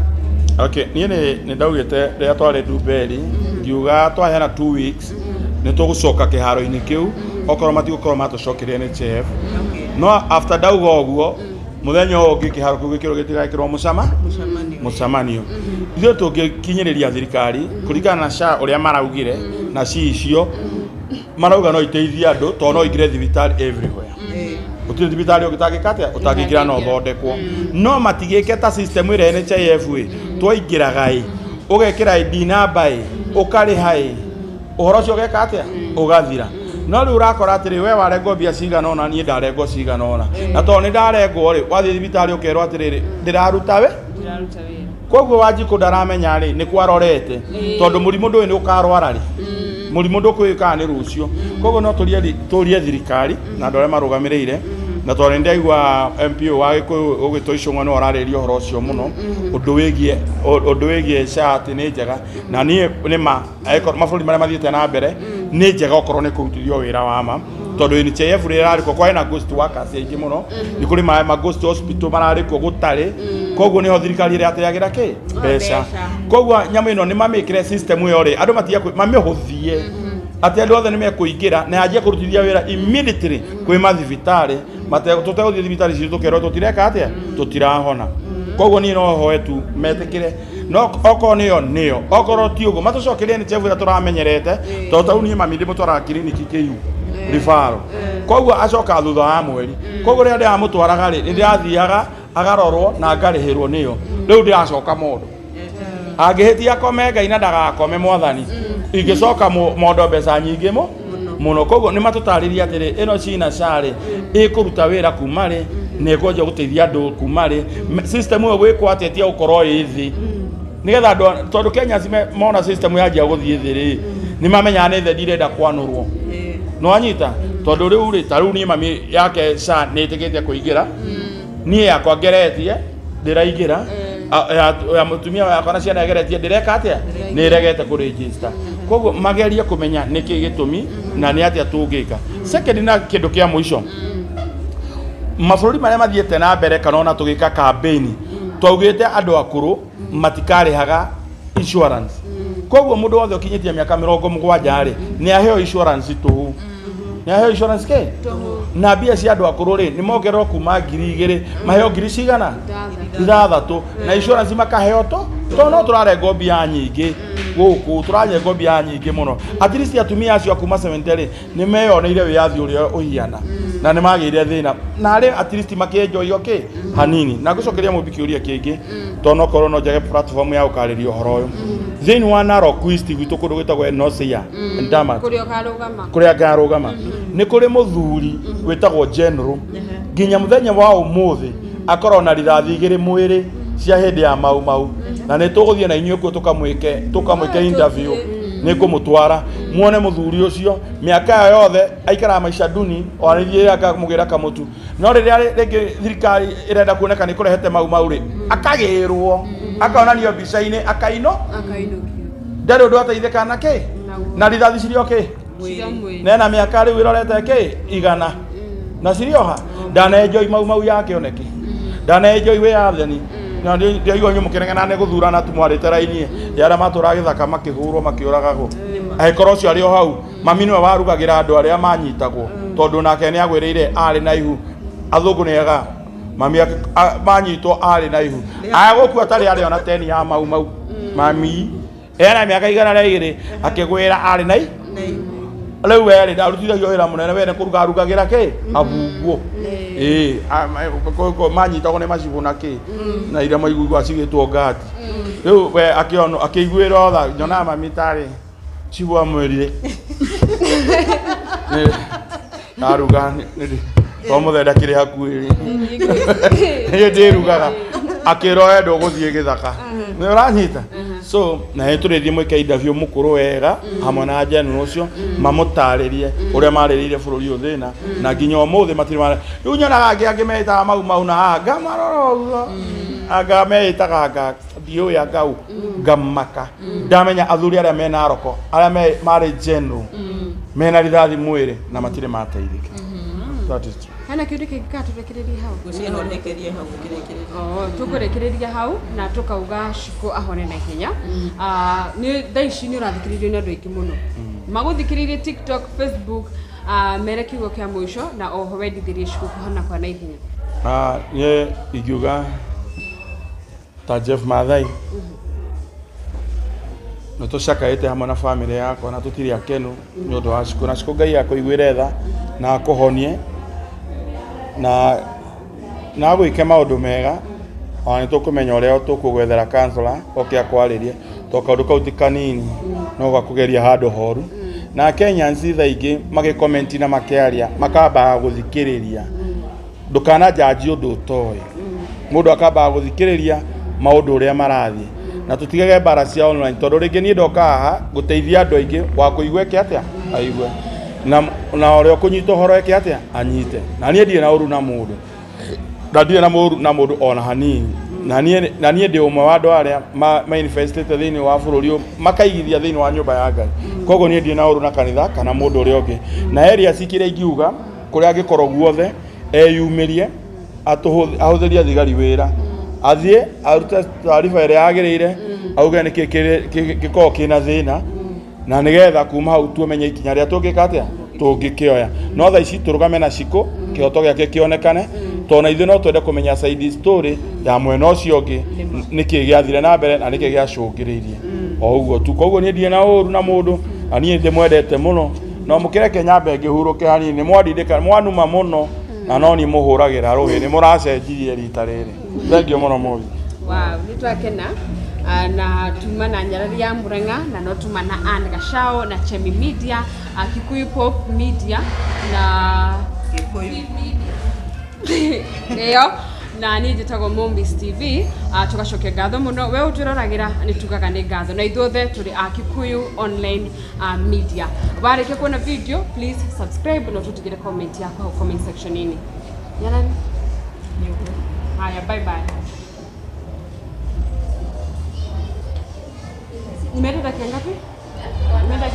C: Okay, niĩ nĩ ndaugĩte rĩrĩa twarĩ Ndumberi, ngiuga twaheana 2 weeks nĩ tũgũcoka kĩharo-inĩ kĩu okorwo matigũkorwo matũcokeria NHIF. No after ndauga ũguo, mũthenya ũyũ ũngĩ kĩharo kĩu gĩkĩrwo gĩtigekĩrwo mũcemanio. Ithuĩ tũngĩkinyĩrĩria thirikari kũringana na SHA ũrĩa maraugire na ci icio marauga no iteithie andũ tondũ no ingĩre thibitarĩ everywhere. Gũtirĩ thibitarĩ ũngĩtangĩka atĩa ũtangĩingĩra na ũthondekwo. No matigĩke ta system ĩrĩa NHIF ĩ twaingĩraga ĩ ũgekĩra ID number ĩ ũkarĩha ĩ ũhoro ũcio ũgeka atĩa ũgathira. No rĩu ũrakora atĩrĩ we warengwo mbia cigana ũna niĩ ndarengwo cigana ũna na tondũ nĩ ndarengwo rĩ wathiĩ thibitarĩ ũkerwo atĩrĩrĩ ndĩraruta we
A: Ndĩraruta wĩra.
C: Koguo Wanjikũ ndaramenya rĩ nĩ kwarorete tondũ mũrimũ ndũĩ nĩ ũkarwara rĩ, mũrimũ ndũkũĩ kana nĩ rũciũ. Koguo no tũrie thirikari na andũ arĩa marũgamĩrĩire, na tondũ nĩ ndaigua MP wa Gĩkũyũ ũgĩtwo Icũng'wa nĩwe ũrarĩrĩria ũhoro ũcio mũno, ũndũ wĩgiĩ SHA atĩ nĩ njega, na niĩ nĩ ma angĩkorwo mabũrũri marĩa mathiĩte na mbere nĩ njega okorwo nĩ kũrutithio wĩra wa ma, tondũ NHIF rĩrĩa ĩrarĩ kuo kwarĩ na ghost workers aingĩ mũno, nĩ kũrĩ ma ghost hospital mararĩ kuo gũtarĩ, koguo nĩho thirikari ĩrateagĩra kĩ mbeca. Koguo nyamũ ĩno nĩ mamĩkĩre system ĩyo rĩ, andũ matige mamĩhũthie atĩ andũ othe nĩ mekũingĩra na yanjie kũrutithia wĩra immediately kwĩ mathibitarĩ, tũtegũthiĩ thibitarĩ citũ tũkerwo tũtireka atĩa, tũtirahona. Koguo niĩ no hoe tu metĩkĩre, no okorwo nĩyo nĩyo, okorwo ti ũguo matũcokerie NHIF ĩrĩa tũramenyerete, tondũ ta rĩu niĩ mami ndĩmũtwaraga kiriniki kĩu ribaro, koguo acokaga thutha wa mweri. Koguo rĩrĩa ndĩramũtwaraga rĩ, nĩ ndĩrathiaga agarorwo na ngarĩhĩrwo nĩyo. Rĩu ndĩracoka mondo, angĩhĩtia akome Ngai na ndagakome mwathani, ingĩcoka mondo mbeca nyingĩ mũno. Koguo nĩ matũtarĩrie atĩrĩ, ĩno cina SHA rĩ ĩkũruta wĩra kuma rĩ na ĩkwanjia gũteithia andũ kuma rĩ, system ĩyo gwĩkwo atĩa ĩtige gũkorwo ĩ thĩ, nĩgetha andũ tondũ Kenya mona system yanjia gũthiĩ thĩ rĩ, nĩ mamenyaga nĩ thendi irenda kwanũrwo. Nĩwanyita? Tondũ rĩu rĩ, ta rĩu niĩ mami yake SHA nĩ ĩtĩkĩtie kũingĩra, niĩ yakwa ngeretie ndĩraingĩra, ya mũtumia wakwa na ciana ĩgeretie ndĩreka atĩa, nĩ ĩregete kũregister. Koguo magerie kũmenya nĩkĩ gĩtũmi na nĩ atĩa tũngĩka. Second, na kĩndũ kĩa mũico, mabũrũri marĩa mathiĩte na mbere kana ona tũgĩka campaign twaugĩte andũ akũrũ matikarĩhaga insurance. Koguo mũndũ wothe ũkinyĩtie mĩaka 70 rĩ, nĩ aheo insurance tũhũ, nĩ aheo insurance kĩ na mbia cia andũ akũrũ rĩ, nĩ mongererwo kuma 2000 maheo ngiri cigana 6 na insurance makaheo to tondũ no tũrarengwo mbia nyingĩ gũkũ, tũrarengwo mbia nyingĩ mũno. At least atumia acio a kuma 70 rĩ, nĩ meyoneire wĩyathi ũrĩa ũhiana na nĩ magĩire thĩna na arĩ at least makĩenjoy kĩ hanini. Na ngũcokeria mũmbi kĩũria kĩngĩ, tondũ no korwo no njage platform ya gũkarĩria ũhoro ũyũ thĩinĩ wa Narok East gwitũ kũndũ gwĩtagwo Enosia Ndamat,
A: kũrĩa ũkarũgama.
C: Kũrĩa ngarũgama nĩ kũrĩ mũthuri wĩtagwo General, nginya mũthenya wa ũmũthĩ akorwo na rithathi 2 mwĩrĩ cia hĩndĩ ya mau mau, na nĩ tũgũthiĩ na inyuĩ kuo tũkamwĩke interview. Nĩ ngũmũtwara muone mũthuri ũcio, mĩaka ĩyo yothe aikaraga maica duni, ona nĩthiĩ akamũgĩra kamũtu, no rĩrĩa rĩngĩ thirikari ĩrenda kuoneka nĩ kũrehete mau mau rĩ, akagĩrwo akonanio mbica-inĩ akaino
A: akainũkio,
C: ndarĩ ũndũ ateithĩka na kĩ na rithathi cirĩ o kĩ
A: cia mwĩrĩ.
C: Nena mĩaka rĩu ĩrorete kĩ igana na cirĩ oha ndanenjoi mau mau yake oneke ndanenjoi wĩyathani na ndĩraigua inyuĩ mũkĩnegena nĩ gũthurana tu mwarĩte raini ya arĩa matũraga gĩthaka makĩhũrwo makĩũragagwo, angĩkorwo ũcio arĩ o hau mami nĩwe warugagĩra andũ arĩa manyitagwo tondũ nake nĩ agwĩrĩire arĩ na ihu. Athũngũ nĩ ega mami manyitwo arĩ na ihu agũkua atarĩ arĩ ona teni ya mau mau mami ena mĩaka 102 akĩgwĩra arĩ na rĩu werĩ ndarutithagio wĩra mũnene we nĩ kũruga arugagĩra kĩ abungwo ĩĩ manyitagwo nĩ macibũ na kĩ na iria maiguagwo cigĩtwo ngati. Rĩu we akĩonwo akĩiguĩrwo tha, nyonaga mami tarĩ cibũ amwĩrire ndaruga to mũthenya kĩrĩ hakuhĩ niĩ ndĩrugaga, akĩrwo we ndũgũthiĩ gĩthaka nĩ ũranyita. So na nĩ tũrĩthiĩ mwĩke interview mũkũrũ wega hamwe na general ũcio mamũtarĩrie ũrĩa marĩrĩire bũrũri ũyũ thĩna na nginya ũmũthĩ matirĩ mara rĩu nyonaga angĩ angĩ meĩtaga mau mau na haha ngamarora ũguo anga meĩtaga anga ndiũĩ anga ũ ngamaka ndamenya athuri arĩa mena aroko arĩa marĩ general mena rithathi mwĩrĩ na matirĩ mateithĩka. That is true.
A: Hena kĩũndũ kĩngĩ ka tũrekererie hau?
D: Ngwĩciria no ndekerie hau ngĩrĩkĩrĩria.
A: Oh, tũkũrĩkĩrĩria hau na tũkauga Shiko ahone na ihenya. Nĩ thaa ici nĩ ũrathikĩrĩrio nĩ andũ aingĩ mũno magũthikĩrĩirie TikTok, Facebook, mere kiugo kĩa mũico na oho wendithĩrie Shiko kũhona kwa na ihenya.
C: Niĩ ingiuga ta Jeff Mathai nĩ tũcakaĩte hamwe na bamĩrĩ yakwa na tũtirĩ akenu nĩ ũndũ wa Shiko na Shiko Ngai akũiguĩre tha na akũhonie na agwĩke maũndũ mega ona nĩ tũkũmenya ũrĩa tũkũgwethera counselor oke akwarĩrie to kaũndũ kau ti kanini no gakũgeria handũ horu na Kenyans thaa ingĩ magĩkomenti na makĩaria makambaga gũthikĩrĩria ndũkana njanji ũndũ ũtoĩ mũndũ akambaga gũthikĩrĩria maũndũ ũrĩa marathiĩ na tũtigage mbara cia online tondũ rĩngĩ niĩ ndoka haha gũteithia andũ aingĩ wa kũigua eke atĩa aigue na ũrĩa ũkũnyita ũhoro eke atĩa anyite na niĩ ndirĩ na ũru na mũndũ na ndirĩ na mũru na mũndũ ona hanini na niĩ ndĩ ũmwe wa andũ arĩa ma-investĩte thĩinĩ wa bũrũri ũyũ makaigithia thĩinĩ wa nyũmba ya Ngai koguo niĩ ndirĩ na ũru na kanitha kana mũndũ ũrĩa ũngĩ na areas kĩrĩa ingiuga kũrĩa angĩkorwo guothe eyumĩrie ahũthĩrie thigari wĩra athiĩ arute taariba ĩrĩa yagĩrĩire auge nĩkĩ gĩkoragwo kĩna thĩna na nĩgetha kuma hau tumenye ikinya rĩrĩa tũngĩka atĩa tũngĩkĩoya no thaa ici tũrũgame na Shiko kĩhoto gĩake kĩonekane tondũ na ithuĩ no twende kũmenya side story ya mwena ũcio ũngĩ nĩkĩ gĩathire na mbere na nĩkĩ gĩacũngĩrĩirie o ũguo tu koguo niĩ ndirĩ na ũru na mũndũ na niĩ ndĩmwendete mũno no mũkĩreke nyambe ngĩhurũke hanini mwandindĩka mwanuma mũno na no niĩ mũhũragĩra rũhĩ nĩ mũracenjirie rita rĩrĩ thengio mũno mũbi.
A: Wow, nĩ twakena na tuma na Nyarari ya Murang'a na no tuma na Ann Gachao na Chemi Media, Kikuyu Pop Media na
D: Gĩkũyũ
A: ĩyo na niĩ njĩtagwo Mombis TV. Tũgacokia ngatho mũno we ũtwĩroragĩra nĩ tugaga nĩ ngatho na ithuothe tũrĩ a Kikuyu Online Media. Warĩkia kuona video please subscribe na ũtũtigĩre comment yaku hau comment section-inĩ. Nyarari, haya, bye bye. Nimeenda dakika ngapi? Nimeenda